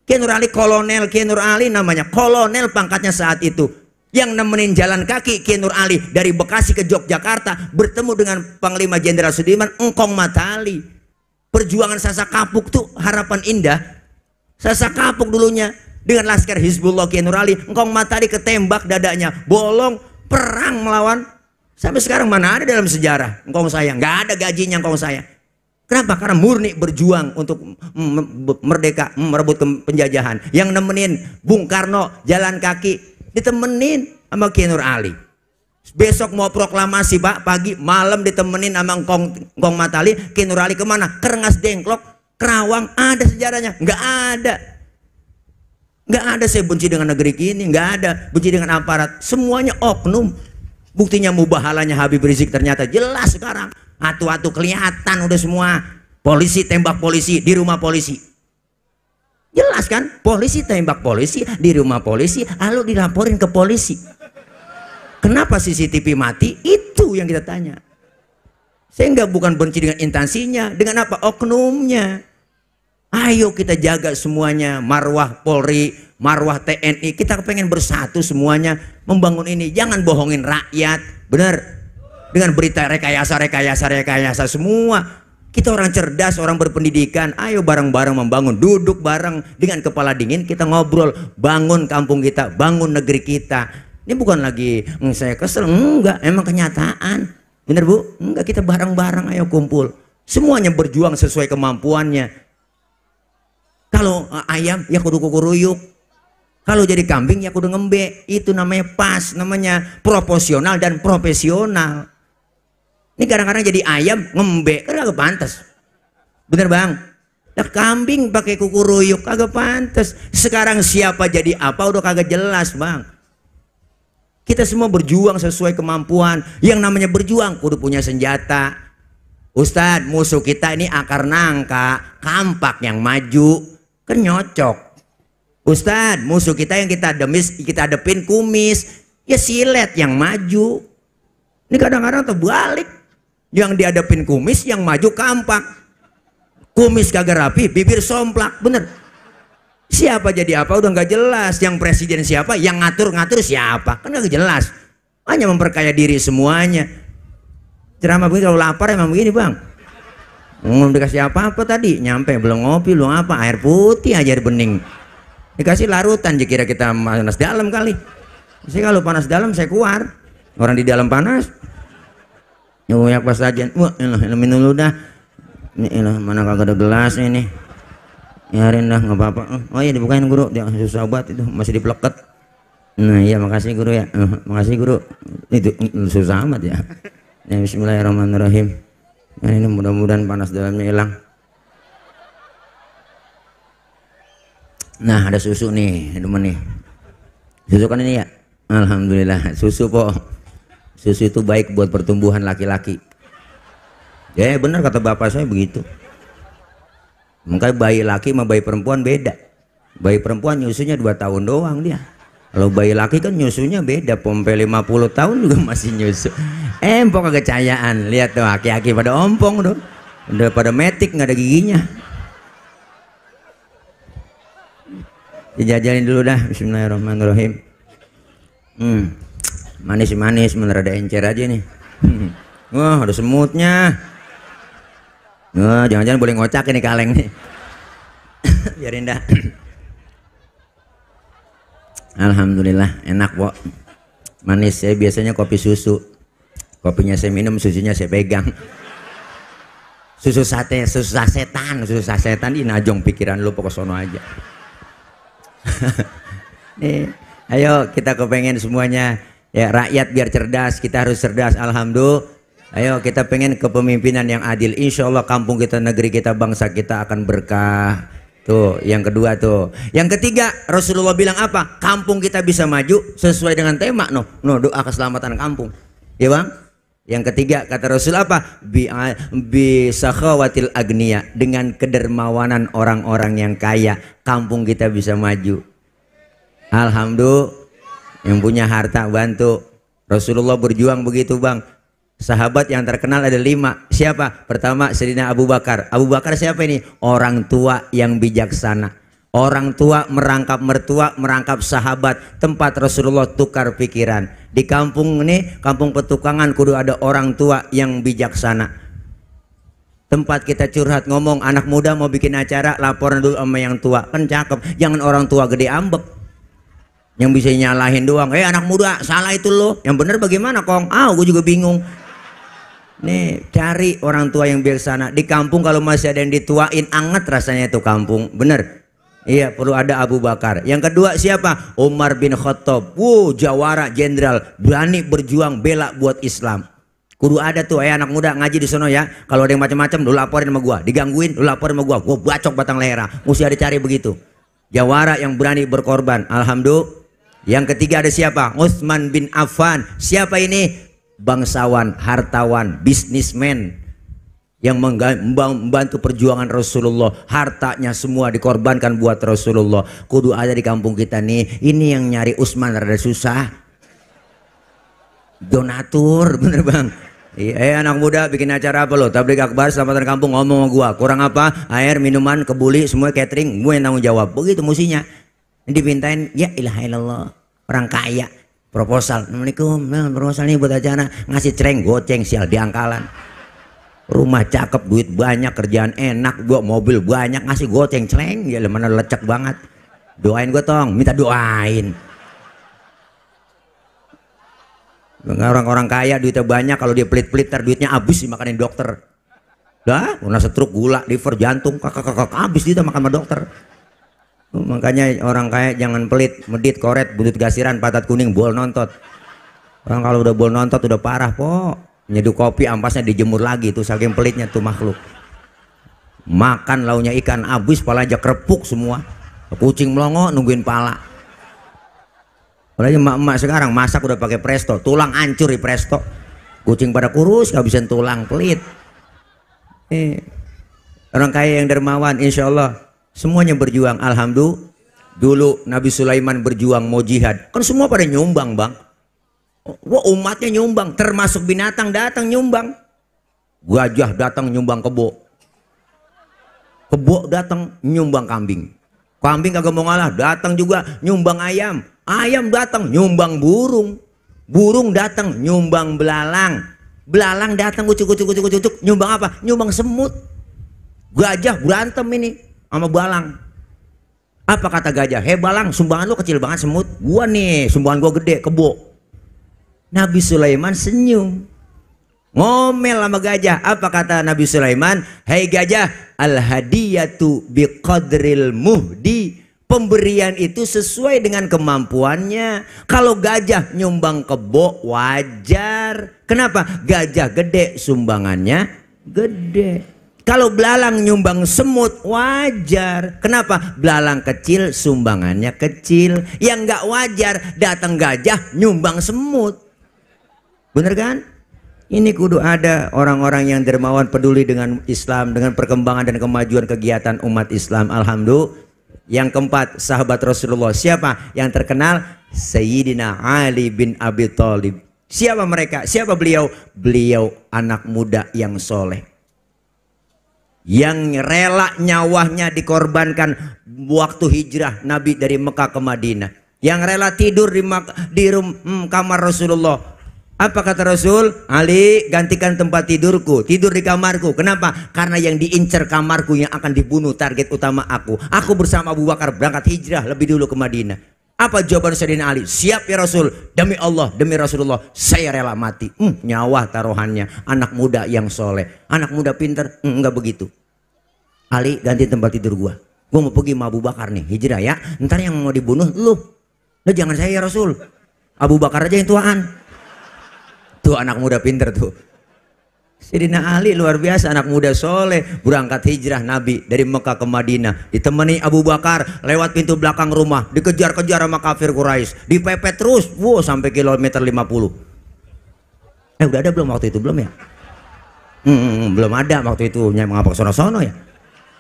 Ki Nur Ali kolonel, Ki Nur Ali namanya kolonel pangkatnya saat itu. Yang nemenin jalan kaki Ki Nur Ali dari Bekasi ke Yogyakarta bertemu dengan Panglima Jenderal Sudirman, engkong Matali. Perjuangan Sasa Kapuk tuh harapan indah. Sasa Kapuk dulunya dengan laskar Hizbullah Ki Nur Ali, engkong Matali ketembak dadanya, bolong, perang melawan. Sampai sekarang mana ada dalam sejarah engkong saya, nggak ada gajinya engkong saya. Kenapa? Karena murni berjuang untuk merdeka, merebut penjajahan. Yang nemenin Bung Karno jalan kaki ditemenin sama Ki Nur Ali. Besok mau proklamasi Pak, pagi malam ditemenin sama engkong Matali. Ki Nur Ali kemana? Ke Rengas Dengklok, Kerawang, ada sejarahnya? Nggak ada. Nggak ada saya benci dengan negeri ini, nggak ada benci dengan aparat, semuanya oknum. Buktinya mubahalanya Habib Rizik ternyata jelas sekarang. Atu-atu kelihatan udah semua. Polisi tembak polisi di rumah polisi. Jelas kan? Polisi tembak polisi di rumah polisi, lalu dilaporin ke polisi. Kenapa CCTV mati? Itu yang kita tanya. Saya bukan benci dengan instansinya, dengan apa? Oknumnya. Ayo kita jaga semuanya, marwah Polri, marwah TNI. Kita pengen bersatu semuanya membangun ini. Jangan bohongin rakyat, benar? Dengan berita rekayasa semua. Kita orang cerdas, orang berpendidikan. Ayo bareng-bareng membangun, duduk bareng dengan kepala dingin. Kita ngobrol, bangun kampung kita, bangun negeri kita. Ini bukan lagi saya kesel, enggak, emang kenyataan. Bener Bu? Enggak, kita bareng-bareng ayo kumpul. Semuanya berjuang sesuai kemampuannya. Kalau ayam ya kudu kukuruyuk. Kalau jadi kambing ya kudu ngembe. Itu namanya pas, namanya proporsional dan profesional. Ini kadang-kadang jadi ayam ngembe kan kagak pantas. Bener Bang? Nah, kambing pakai kukuruyuk kagak pantas. Sekarang siapa jadi apa udah kagak jelas Bang. Kita semua berjuang sesuai kemampuan. Yang namanya berjuang kudu punya senjata. Ustadz, musuh kita ini akar nangka, kampak yang maju. Kan nyocok. Ustadz, musuh kita yang kita hadepin kumis, ya silet yang maju. Ini kadang-kadang terbalik. Yang dihadapin kumis, yang maju kampak. Kumis kagak rapi, bibir somplak, bener. Siapa jadi apa udah nggak jelas. Yang presiden siapa, yang ngatur-ngatur siapa, kan nggak jelas. Hanya memperkaya diri semuanya. Ceramah begini kalau lapar emang begini Bang. Belum dikasih apa-apa tadi, nyampe belum ngopi, belum apa, air putih aja air bening. Dikasih larutan, kira kita panas dalam kali. Saya kalau panas dalam saya keluar, orang di dalam panas. Nyoyak pas aja, wah, minum dulu dah. Ini mana kagak ada gelas ini. Nyarin dah nggak apa-apa. Oh iya dibukain guru, dia susah banget itu, masih dipeleket. Nah iya makasih guru ya, makasih guru. Itu susah amat ya. Ya Bismillahirrahmanirrahim. Nah, ini mudah-mudahan panas dalamnya hilang. Nah ada susu nih, temen nih. Susu kan ini ya. Alhamdulillah susu po. Susu itu baik buat pertumbuhan laki-laki. Ya benar kata bapak saya begitu. Makanya bayi laki sama bayi perempuan beda. Bayi perempuan nyusunya 2 tahun doang dia. Kalau bayi laki kan nyusunya beda, pompe 50 tahun juga masih nyusu. Empong kegecayaan. Lihat tuh aki-aki pada ompong tuh. Udah pada metik nggak ada giginya. Dijajalin dulu dah. Bismillahirrahmanirrahim. Manis-manis, bener ada encer aja nih. Wah, ada semutnya. Wah, jangan-jangan boleh ngocak ini kaleng nih. Biarin dah. Alhamdulillah, enak kok. Manis. Saya biasanya kopi susu. Kopinya saya minum, susunya saya pegang. Susu sate, susu sasetan ini najong pikiran lu pokok sono aja. Nih, ayo kita kepengen semuanya ya rakyat biar cerdas, kita harus cerdas. Alhamdulillah. Ayo kita pengen kepemimpinan yang adil. Insya Allah kampung kita, negeri kita, bangsa kita akan berkah. Tuh yang kedua tuh. Yang ketiga Rasulullah bilang apa? Kampung kita bisa maju sesuai dengan tema doa keselamatan kampung. Ya bang. Yang ketiga kata Rasul apa? Bi sakhawatil agniya, dengan kedermawanan orang-orang yang kaya kampung kita bisa maju. Alhamdulillah. Yang punya harta bantu. Rasulullah berjuang begitu bang. Sahabat yang terkenal ada 5. Siapa? Pertama Sayyidina Abu Bakar. Abu Bakar siapa ini? Orang tua yang bijaksana. Orang tua merangkap mertua, merangkap sahabat. Tempat Rasulullah tukar pikiran. Di kampung ini, kampung petukangan, kudu ada orang tua yang bijaksana. Tempat kita curhat ngomong, anak muda mau bikin acara, laporan dulu sama yang tua. Kan cakep. Jangan orang tua gede ambek. Yang bisa nyalahin doang. Anak muda, salah itu lo. Yang bener bagaimana kong? Gue juga bingung. Nih cari orang tua yang bijaksana. Di kampung kalau masih ada yang dituain, anget rasanya itu kampung. Bener. Iya, perlu ada Abu Bakar. Yang kedua siapa? Umar bin Khattab. Jawara jenderal, berani berjuang bela buat Islam. Kudu ada tuh anak muda ngaji di sono ya. Kalau ada yang macam-macam lu laporin sama gua, digangguin lu laporin sama gua bacok batang lehernya. Mesti ada cari begitu. Jawara yang berani berkorban. Alhamdulillah. Yang ketiga ada siapa? Utsman bin Affan. Siapa ini? Bangsawan, hartawan, bisnismen yang membantu perjuangan Rasulullah. Hartanya semua dikorbankan buat Rasulullah. Kudu ada di kampung kita nih. Ini yang nyari Utsman rada susah. Donatur, bener bang. Anak muda bikin acara apa lo? Tabligh akbar selamatan kampung, ngomong sama gua. Kurang apa? Air, minuman, kebuli, semua catering. Gue yang tanggung jawab. Begitu musinya. Dipintain, ya ilaha illallah. Orang kaya. Proposal, assalamualaikum, proposal nih buat acara, ngasih cereng goceng sial di angkalan. Rumah cakep, duit banyak, kerjaan enak, gua mobil banyak, ngasih goceng celeng, ya mana lecek banget. Doain gua tong, minta doain. Orang-orang kaya duitnya banyak, kalau dia pelit-pelit duitnya habis dimakanin dokter. Dah, kena stroke, gula, liver, jantung, kakak habis dia makan sama dokter. Makanya orang kaya jangan pelit, medit, koret, butut gasiran, patat kuning, bol nontot. Orang kalau udah bol nontot udah parah po. Nyeduh kopi ampasnya dijemur lagi tuh saking pelitnya tuh makhluk. Makan launya ikan habis, pala aja kerepuk semua. Kucing melongo nungguin pala. Apalagi emak-emak sekarang masak udah pakai presto, tulang hancur di presto. Kucing pada kurus ngabisin tulang, pelit. Orang kaya yang dermawan insya Allah semuanya berjuang. Alhamdulillah. Dulu Nabi Sulaiman berjuang mau jihad, kan semua pada nyumbang bang. Wah umatnya nyumbang, termasuk binatang datang nyumbang. Gajah datang nyumbang kebo, kebo datang nyumbang kambing, kambing kagak mau ngalah datang juga nyumbang ayam, ayam datang nyumbang burung, burung datang nyumbang belalang, belalang datang ucuk nyumbang apa? Nyumbang semut. Gajah berantem ini sama balang. Apa kata gajah? Balang, sumbangan lu kecil banget semut. Gua nih, sumbangan gua gede, kebo. Nabi Sulaiman senyum. Ngomel sama gajah. Apa kata Nabi Sulaiman? Hai gajah, al hadiyatu biqadril muhdi. Pemberian itu sesuai dengan kemampuannya. Kalau gajah nyumbang kebo wajar. Kenapa? Gajah gede sumbangannya gede. Kalau belalang nyumbang semut wajar. Kenapa? Belalang kecil sumbangannya kecil. Yang nggak wajar datang gajah nyumbang semut. Bener kan? Ini kudu ada orang-orang yang dermawan, peduli dengan Islam, dengan perkembangan dan kemajuan kegiatan umat Islam. Alhamdulillah. Yang keempat, sahabat Rasulullah. Siapa yang terkenal? Sayyidina Ali bin Abi Thalib. Siapa mereka? Siapa beliau? Beliau anak muda yang soleh, yang rela nyawanya dikorbankan waktu hijrah Nabi dari Mekah ke Madinah, yang rela tidur di kamar Rasulullah. Apa kata Rasul? Ali, gantikan tempat tidurku, tidur di kamarku. Kenapa? Karena yang diincar kamarku, yang akan dibunuh target utama aku. Aku bersama Abu Bakar berangkat hijrah lebih dulu ke Madinah. Apa jawaban Sayyidina Ali? Siap ya Rasul, demi Allah, demi Rasulullah, saya rela mati. Nyawa taruhannya. Anak muda yang soleh, anak muda pinter. Enggak begitu. Ali, ganti tempat tidur gua. Gua mau pergi sama Abu Bakar nih, hijrah ya. Ntar yang mau dibunuh lu jangan saya ya Rasul. Abu Bakar aja yang tuaan. Tuh anak muda pinter tuh. Sayyidina Ali luar biasa, anak muda soleh, berangkat hijrah Nabi dari Mekah ke Madinah, ditemani Abu Bakar lewat pintu belakang rumah, dikejar-kejar sama kafir Quraisy, dipepet terus, sampai kilometer 50. Udah ada belum waktu itu? Belum ya? Belum ada waktu itu, mengapa sono-sono ya?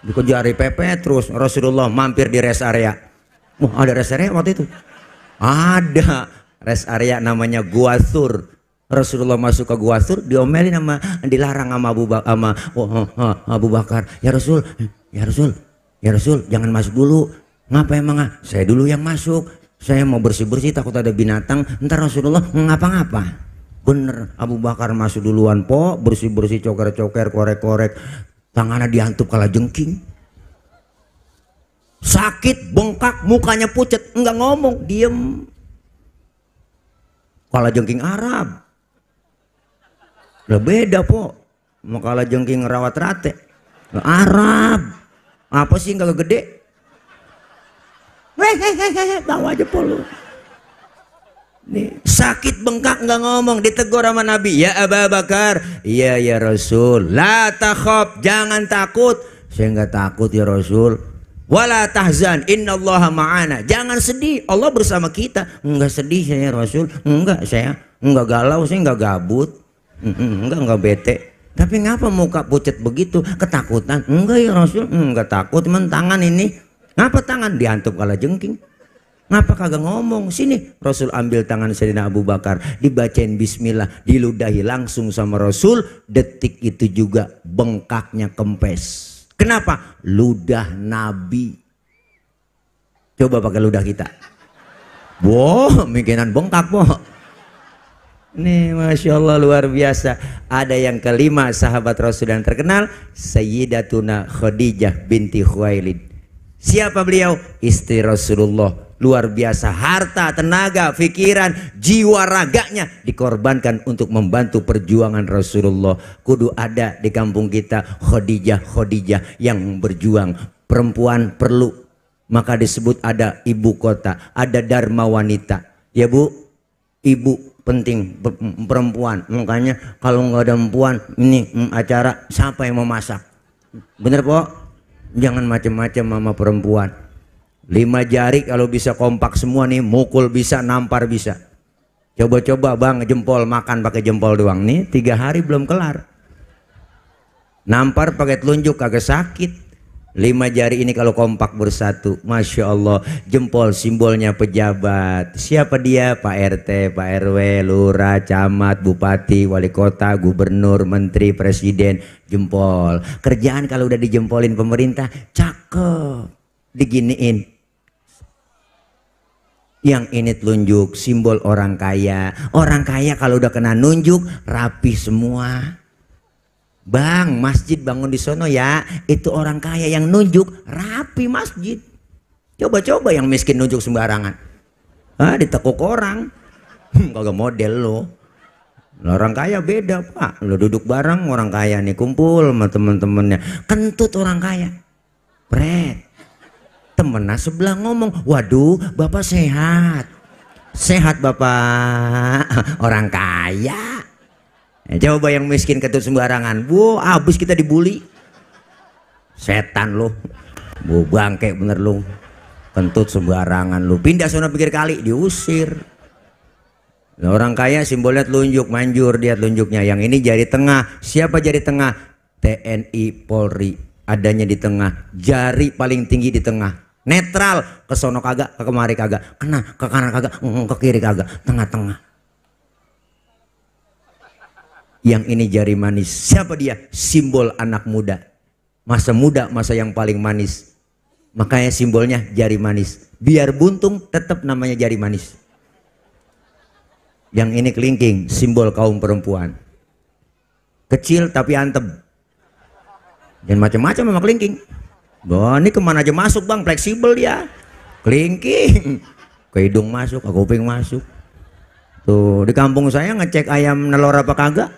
Dikejar, dipepet terus. Rasulullah mampir di rest area. Ada rest area waktu itu? Ada rest area namanya Gua Thur. Rasulullah masuk ke Gua Thur, diomelin sama, dilarang sama Abu Bakar. Ya Rasul, ya Rasul, ya Rasul, jangan masuk dulu. Ngapa emang? Saya dulu yang masuk. Saya mau bersih-bersih, takut ada binatang. Ntar Rasulullah ngapa-ngapa. Bener, Abu Bakar masuk duluan, bersih-bersih, coker-coker, korek-korek. Tangannya dihantup kala jengking. Sakit, bengkak, mukanya pucat, enggak ngomong, diem. Kala jengking Arab. Lah beda mau kala jengking rawat rate. Arab. Apa sih enggak gede? Bawa aja lu. Nih, sakit bengkak enggak ngomong, ditegur sama Nabi. Ya Abu Bakar, iya ya Rasul. La takhaf, jangan takut. Saya enggak takut ya Rasul. Wala tahzan, innallaha ma'ana. Jangan sedih, Allah bersama kita. Enggak sedih saya Rasul. Enggak, saya enggak galau, saya enggak gabut. Enggak bete. Tapi ngapa muka pucat begitu? Ketakutan? Enggak ya Rasul. Enggak takut, cuman tangan ini. Ngapa tangan? Dihantup kala jengking. Ngapa kagak ngomong? Sini. Rasul ambil tangan Sayyidina Abu Bakar, dibacain bismillah, diludahi langsung sama Rasul. Detik itu juga bengkaknya kempes. Kenapa? Ludah Nabi. Coba pakai ludah kita. Mikiran bengkak Nih Masya Allah luar biasa. Ada yang kelima sahabat Rasul yang terkenal, Sayyidatuna Khadijah binti Khuwailid. Siapa beliau? Istri Rasulullah. Luar biasa, harta, tenaga, pikiran, jiwa raganya dikorbankan untuk membantu perjuangan Rasulullah. Kudu ada di kampung kita Khadijah yang berjuang. Perempuan perlu, maka disebut ada ibu kota, ada dharma wanita. Ya Bu, ibu penting, perempuan. Makanya kalau nggak ada perempuan ini acara, siapa yang mau masak? Bener jangan macam-macam sama perempuan. 5 jari kalau bisa kompak semua nih, mukul bisa, nampar bisa. Coba-coba bang, jempol makan pakai jempol doang nih, 3 hari belum kelar. Nampar pakai telunjuk kagak sakit. 5 jari ini kalau kompak bersatu, Masya Allah. Jempol simbolnya pejabat. Siapa dia? Pak RT, Pak RW, lurah, camat, bupati, wali kota, gubernur, menteri, presiden. Jempol. Kerjaan kalau udah dijempolin pemerintah, cakep, diginiin. Yang ini telunjuk, simbol orang kaya. Orang kaya kalau udah kena nunjuk, rapi semua. Bang, masjid bangun di sono ya. Itu orang kaya yang nunjuk, rapi masjid. Coba-coba yang miskin nunjuk sembarangan. Ditekuk orang. Kagak model lo. Orang kaya beda Pak. Lo duduk bareng orang kaya nih, kumpul sama temen-temennya. Kentut orang kaya. Pret. Temennya sebelah ngomong, waduh bapak sehat. Sehat bapak. Orang kaya. Coba yang miskin ketut sembarangan, abis kita dibully. Setan lo, bangke bener lo, kentut sembarangan lo. Pindah sono pinggir kali, diusir. Orang kaya simbolnya telunjuk, manjur dia telunjuknya. Yang ini jari tengah. Siapa jari tengah? TNI Polri. Adanya di tengah. Jari paling tinggi di tengah. Netral. Ke sono kagak, ke kemari kagak. Kena, ke kanan kagak, ke kiri kagak. Tengah-tengah. Yang ini jari manis. Siapa dia? Simbol anak muda. Masa muda, masa yang paling manis. Makanya simbolnya jari manis. Biar buntung tetap namanya jari manis. Yang ini kelingking, simbol kaum perempuan. Kecil tapi antep. Jangan macam-macam sama kelingking. Wah, ini kemana aja masuk bang, fleksibel dia. Kelingking. Ke hidung masuk, ke kuping masuk. Tuh, di kampung saya ngecek ayam nelor apa kagak.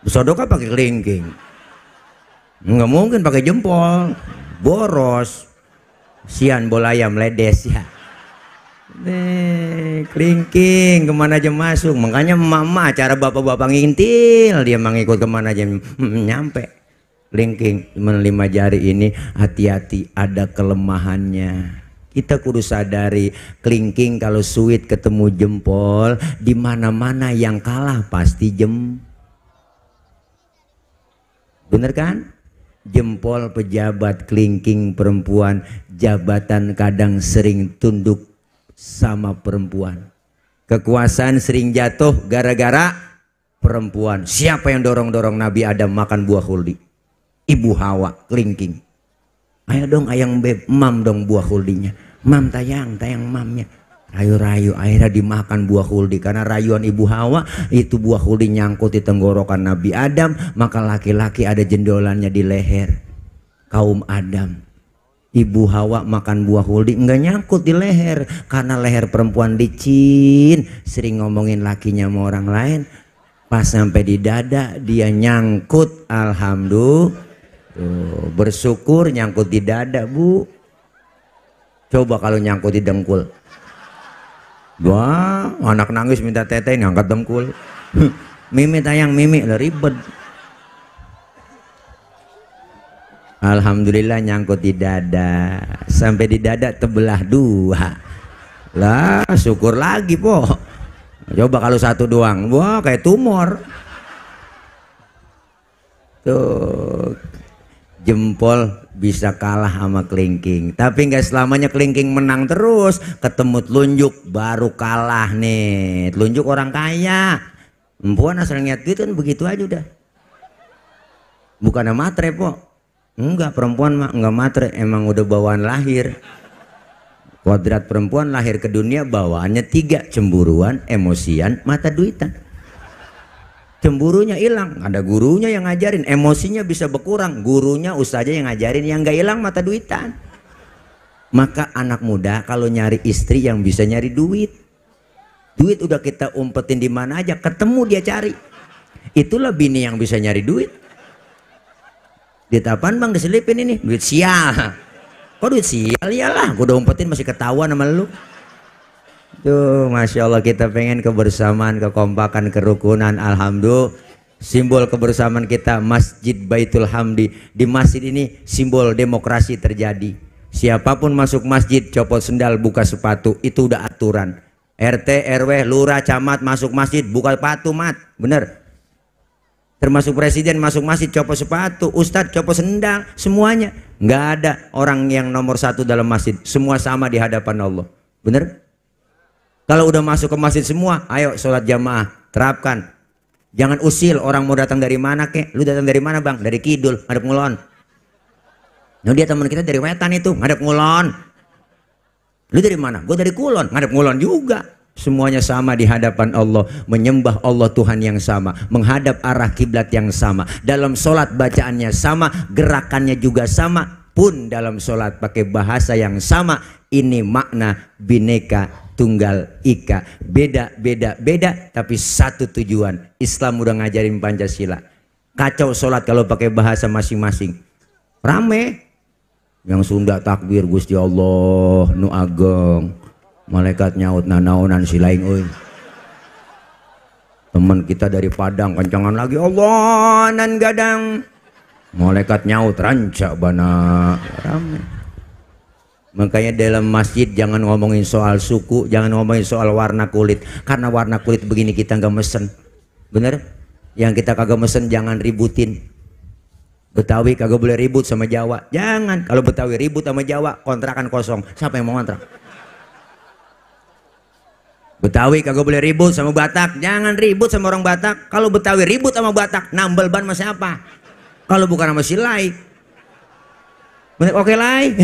Sodoknya pakai kelingking. Nggak mungkin pakai jempol. Boros. Sian bola ayam ledes ya. Kelingking kemana aja masuk. Makanya mama cara bapak-bapak ngintil dia mengikut kemana aja nyampe. Kelingking cuma 5 jari ini hati-hati ada kelemahannya. Kita kudu sadari kelingking kalau suit ketemu jempol di mana-mana yang kalah pasti bener kan? Jempol pejabat, kelingking perempuan, jabatan kadang sering tunduk sama perempuan. Kekuasaan sering jatuh gara-gara perempuan. Siapa yang dorong-dorong Nabi Adam makan buah khuldi? Ibu Hawa, kelingking. Ayo dong ayang beb, mam dong buah khuldinya. Mam tayang mamnya. Rayu-rayu akhirnya dimakan buah khuldi. Karena rayuan Ibu Hawa itu buah khuldi nyangkut di tenggorokan Nabi Adam. Maka laki-laki ada jendolannya di leher kaum Adam. Ibu Hawa makan buah khuldi enggak nyangkut di leher. Karena leher perempuan licin. Sering ngomongin lakinya sama orang lain. Pas sampai di dada dia nyangkut. Alhamdulillah. Tuh, bersyukur nyangkut di dada bu. Coba kalau nyangkut di dengkul. Wah, anak nangis minta teteh ngangkat dengkul. Mimi tayang mimi lah ribet. Alhamdulillah nyangkut di dada. Sampai di dada terbelah 2. Lah syukur lagi po. Coba kalau 1 doang. Wah kayak tumor. Tuh, jempol bisa kalah sama kelingking. Tapi nggak selamanya kelingking menang terus. Ketemu telunjuk baru kalah nih. Telunjuk orang kaya. Perempuan asal niat duit kan begitu aja udah. Bukan matre po. Enggak, perempuan mah enggak matre. Emang udah bawaan lahir. Kodrat perempuan lahir ke dunia bawaannya 3. Cemburuan, emosian, mata duitan. Cemburunya hilang, ada gurunya yang ngajarin. Emosinya bisa berkurang, gurunya ustaznya yang ngajarin. Yang gak hilang mata duitan. Maka anak muda kalau nyari istri yang bisa nyari duit. Duit udah kita umpetin di mana aja, ketemu dia cari. Itulah bini yang bisa nyari duit. Duit apaan bang diselipin ini? Duit sial. Kok duit sial? Iyalah, gue udah umpetin masih ketahuan sama lu. Tuh, Masya Allah kita pengen kebersamaan, kekompakan, kerukunan. Alhamdulillah, simbol kebersamaan kita Masjid Baitul Hamdi. Di masjid ini simbol demokrasi terjadi. Siapapun masuk masjid copot sendal, buka sepatu, itu udah aturan. RT, RW, lurah, camat masuk masjid buka sepatu mat, bener. Termasuk presiden masuk masjid copot sepatu, ustadz copot sendal, semuanya. Nggak ada orang yang nomor 1 dalam masjid, semua sama di hadapan Allah, bener. Kalau udah masuk ke masjid semua, ayo sholat jamaah, terapkan. Jangan usil orang mau datang dari mana kek. Lu datang dari mana bang? Dari Kidul, ngadep ngulon. Nah dia teman kita dari Wetan itu, ngadep ngulon. Lu dari mana? Gue dari Kulon, ngadep ngulon juga. Semuanya sama di hadapan Allah, menyembah Allah Tuhan yang sama, menghadap arah kiblat yang sama. Dalam sholat bacaannya sama, gerakannya juga sama. Pun dalam sholat pakai bahasa yang sama. Ini makna bineka tunggal ika, beda tapi satu tujuan. Islam udah ngajarin Pancasila. Kacau sholat kalau pakai bahasa masing-masing, rame. Yang Sunda takbir Gusti Allah nu ageng, malaikat nyaut nanaonan silaing euy. Teman kita dari Padang kencangan lagi Allah nan gadang, malaikat nyaut ranca bana, rame. Makanya dalam masjid jangan ngomongin soal suku, jangan ngomongin soal warna kulit. Karena warna kulit begini kita nggak mesen. Bener? Yang kita kagak mesen jangan ributin. Betawi kagak boleh ribut sama Jawa. Jangan. Kalau Betawi ribut sama Jawa, kontrakan kosong. Siapa yang mau kontrak? Betawi kagak boleh ribut sama Batak. Jangan ribut sama orang Batak. Kalau Betawi ribut sama Batak, nambel ban sama siapa? Kalau bukan sama si Lai. Bener? Oke Lai.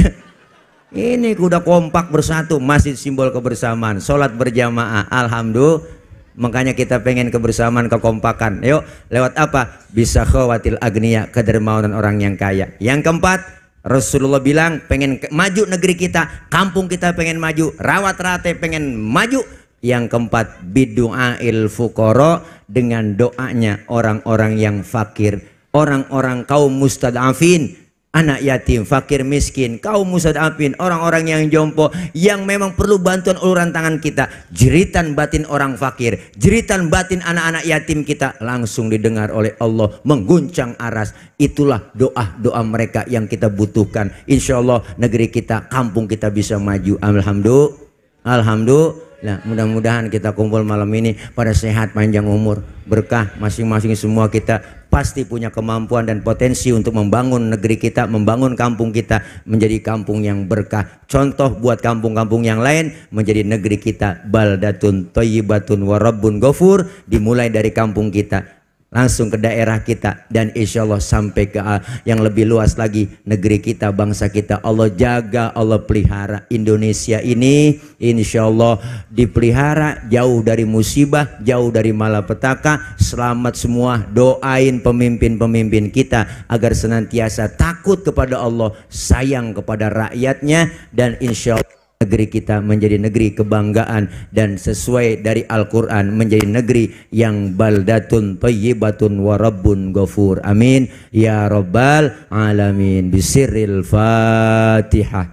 Ini udah kompak bersatu, masjid simbol kebersamaan, sholat berjamaah, alhamdulillah. Makanya kita pengen kebersamaan, kekompakan. Yuk, lewat apa? Bisa khawatil agniya, kedermawanan orang yang kaya. Yang keempat, Rasulullah bilang pengen maju negeri kita, kampung kita pengen maju, rawat rate pengen maju. Yang keempat, bidu'ail fuqara, dengan doanya orang-orang yang fakir, orang-orang kaum mustad'afin, anak yatim, fakir miskin, kaum mustad'afin, orang-orang yang jompo, yang memang perlu bantuan uluran tangan kita. Jeritan batin orang fakir, jeritan batin anak-anak yatim kita langsung didengar oleh Allah, mengguncang aras. Itulah doa-doa mereka yang kita butuhkan. Insya Allah negeri kita, kampung kita bisa maju. Alhamdulillah. Alhamdulillah. Nah, mudah-mudahan kita kumpul malam ini pada sehat, panjang umur, berkah. Masing-masing semua kita pasti punya kemampuan dan potensi untuk membangun negeri kita, membangun kampung kita menjadi kampung yang berkah. Contoh buat kampung-kampung yang lain menjadi negeri kita baldatun thayyibatun wa rabbun ghafur. Dimulai dari kampung kita, langsung ke daerah kita, dan insya Allah sampai ke yang lebih luas lagi, negeri kita, bangsa kita. Allah jaga, Allah pelihara. Indonesia ini insya Allah dipelihara, jauh dari musibah, jauh dari malapetaka. Selamat semua. Doain pemimpin-pemimpin kita agar senantiasa takut kepada Allah, sayang kepada rakyatnya, dan insya Allah negeri kita menjadi negeri kebanggaan dan sesuai dari Al-Quran menjadi negeri yang baldatun thayyibatun wa rabbun ghafur. Amin ya rabbal alamin. Bisirril Fatihah.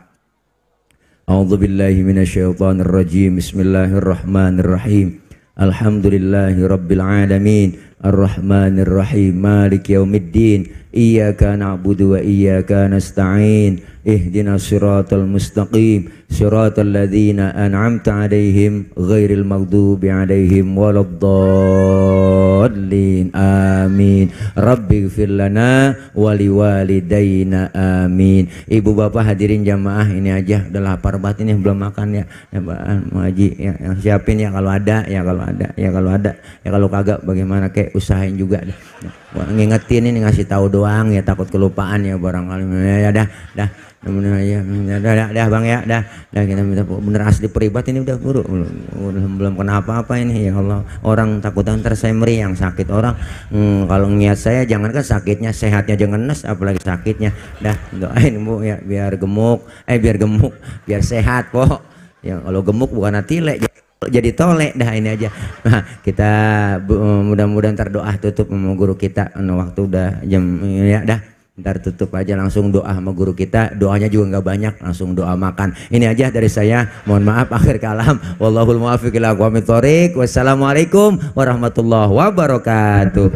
A'udzu billahi minasyaitonir rajim. Bismillahirrahmanirrahim. Alhamdulillahi rabbil alamin. Ar-Rahmanir Rahim. Maliki yaumiddin. Iyyaka na'budu wa iyyaka nasta'in. Ihdinas siratal mustaqim, siratal ladzina an'amta 'alaihim ghairil maghdubi 'alaihim waladdallin. Amin. Rabbighfir lana wa liwalidayna. Amin. Ibu bapak hadirin jamaah, ini aja udah lapar banget ini, belum makan ya. Ya Pak Haji ya, yang siapin ya kalau ada, ya kalau ada, ya kalau ada, ya kalau kagak bagaimana kek usahain juga deh. Ngingetin ini, ngasih tahu doang ya, takut kelupaan ya barangkali. Ya dah ya, dah bang ya, dah kita minta bener asli peribat ini udah buruk, belum kena apa-apa ini ya Allah. Orang takut ntar saya meriang sakit orang. Kalau niat saya jangankan sakitnya, sehatnya jangan nes, apalagi sakitnya. Dah doain Bu ya biar gemuk, biar sehat kok. Ya kalau gemuk bukan atile jadi tolek. Dah ini aja. Nah, kita mudah-mudahan ntar doa tutup sama guru kita. Waktu udah jam ya, dah ntar tutup aja langsung doa sama guru kita. Doanya juga nggak banyak, langsung doa makan. Ini aja dari saya, mohon maaf akhir kalam. Wallahul muwaffiq ila aqwamit thoriq. Wassalamualaikum warahmatullahi wabarakatuh.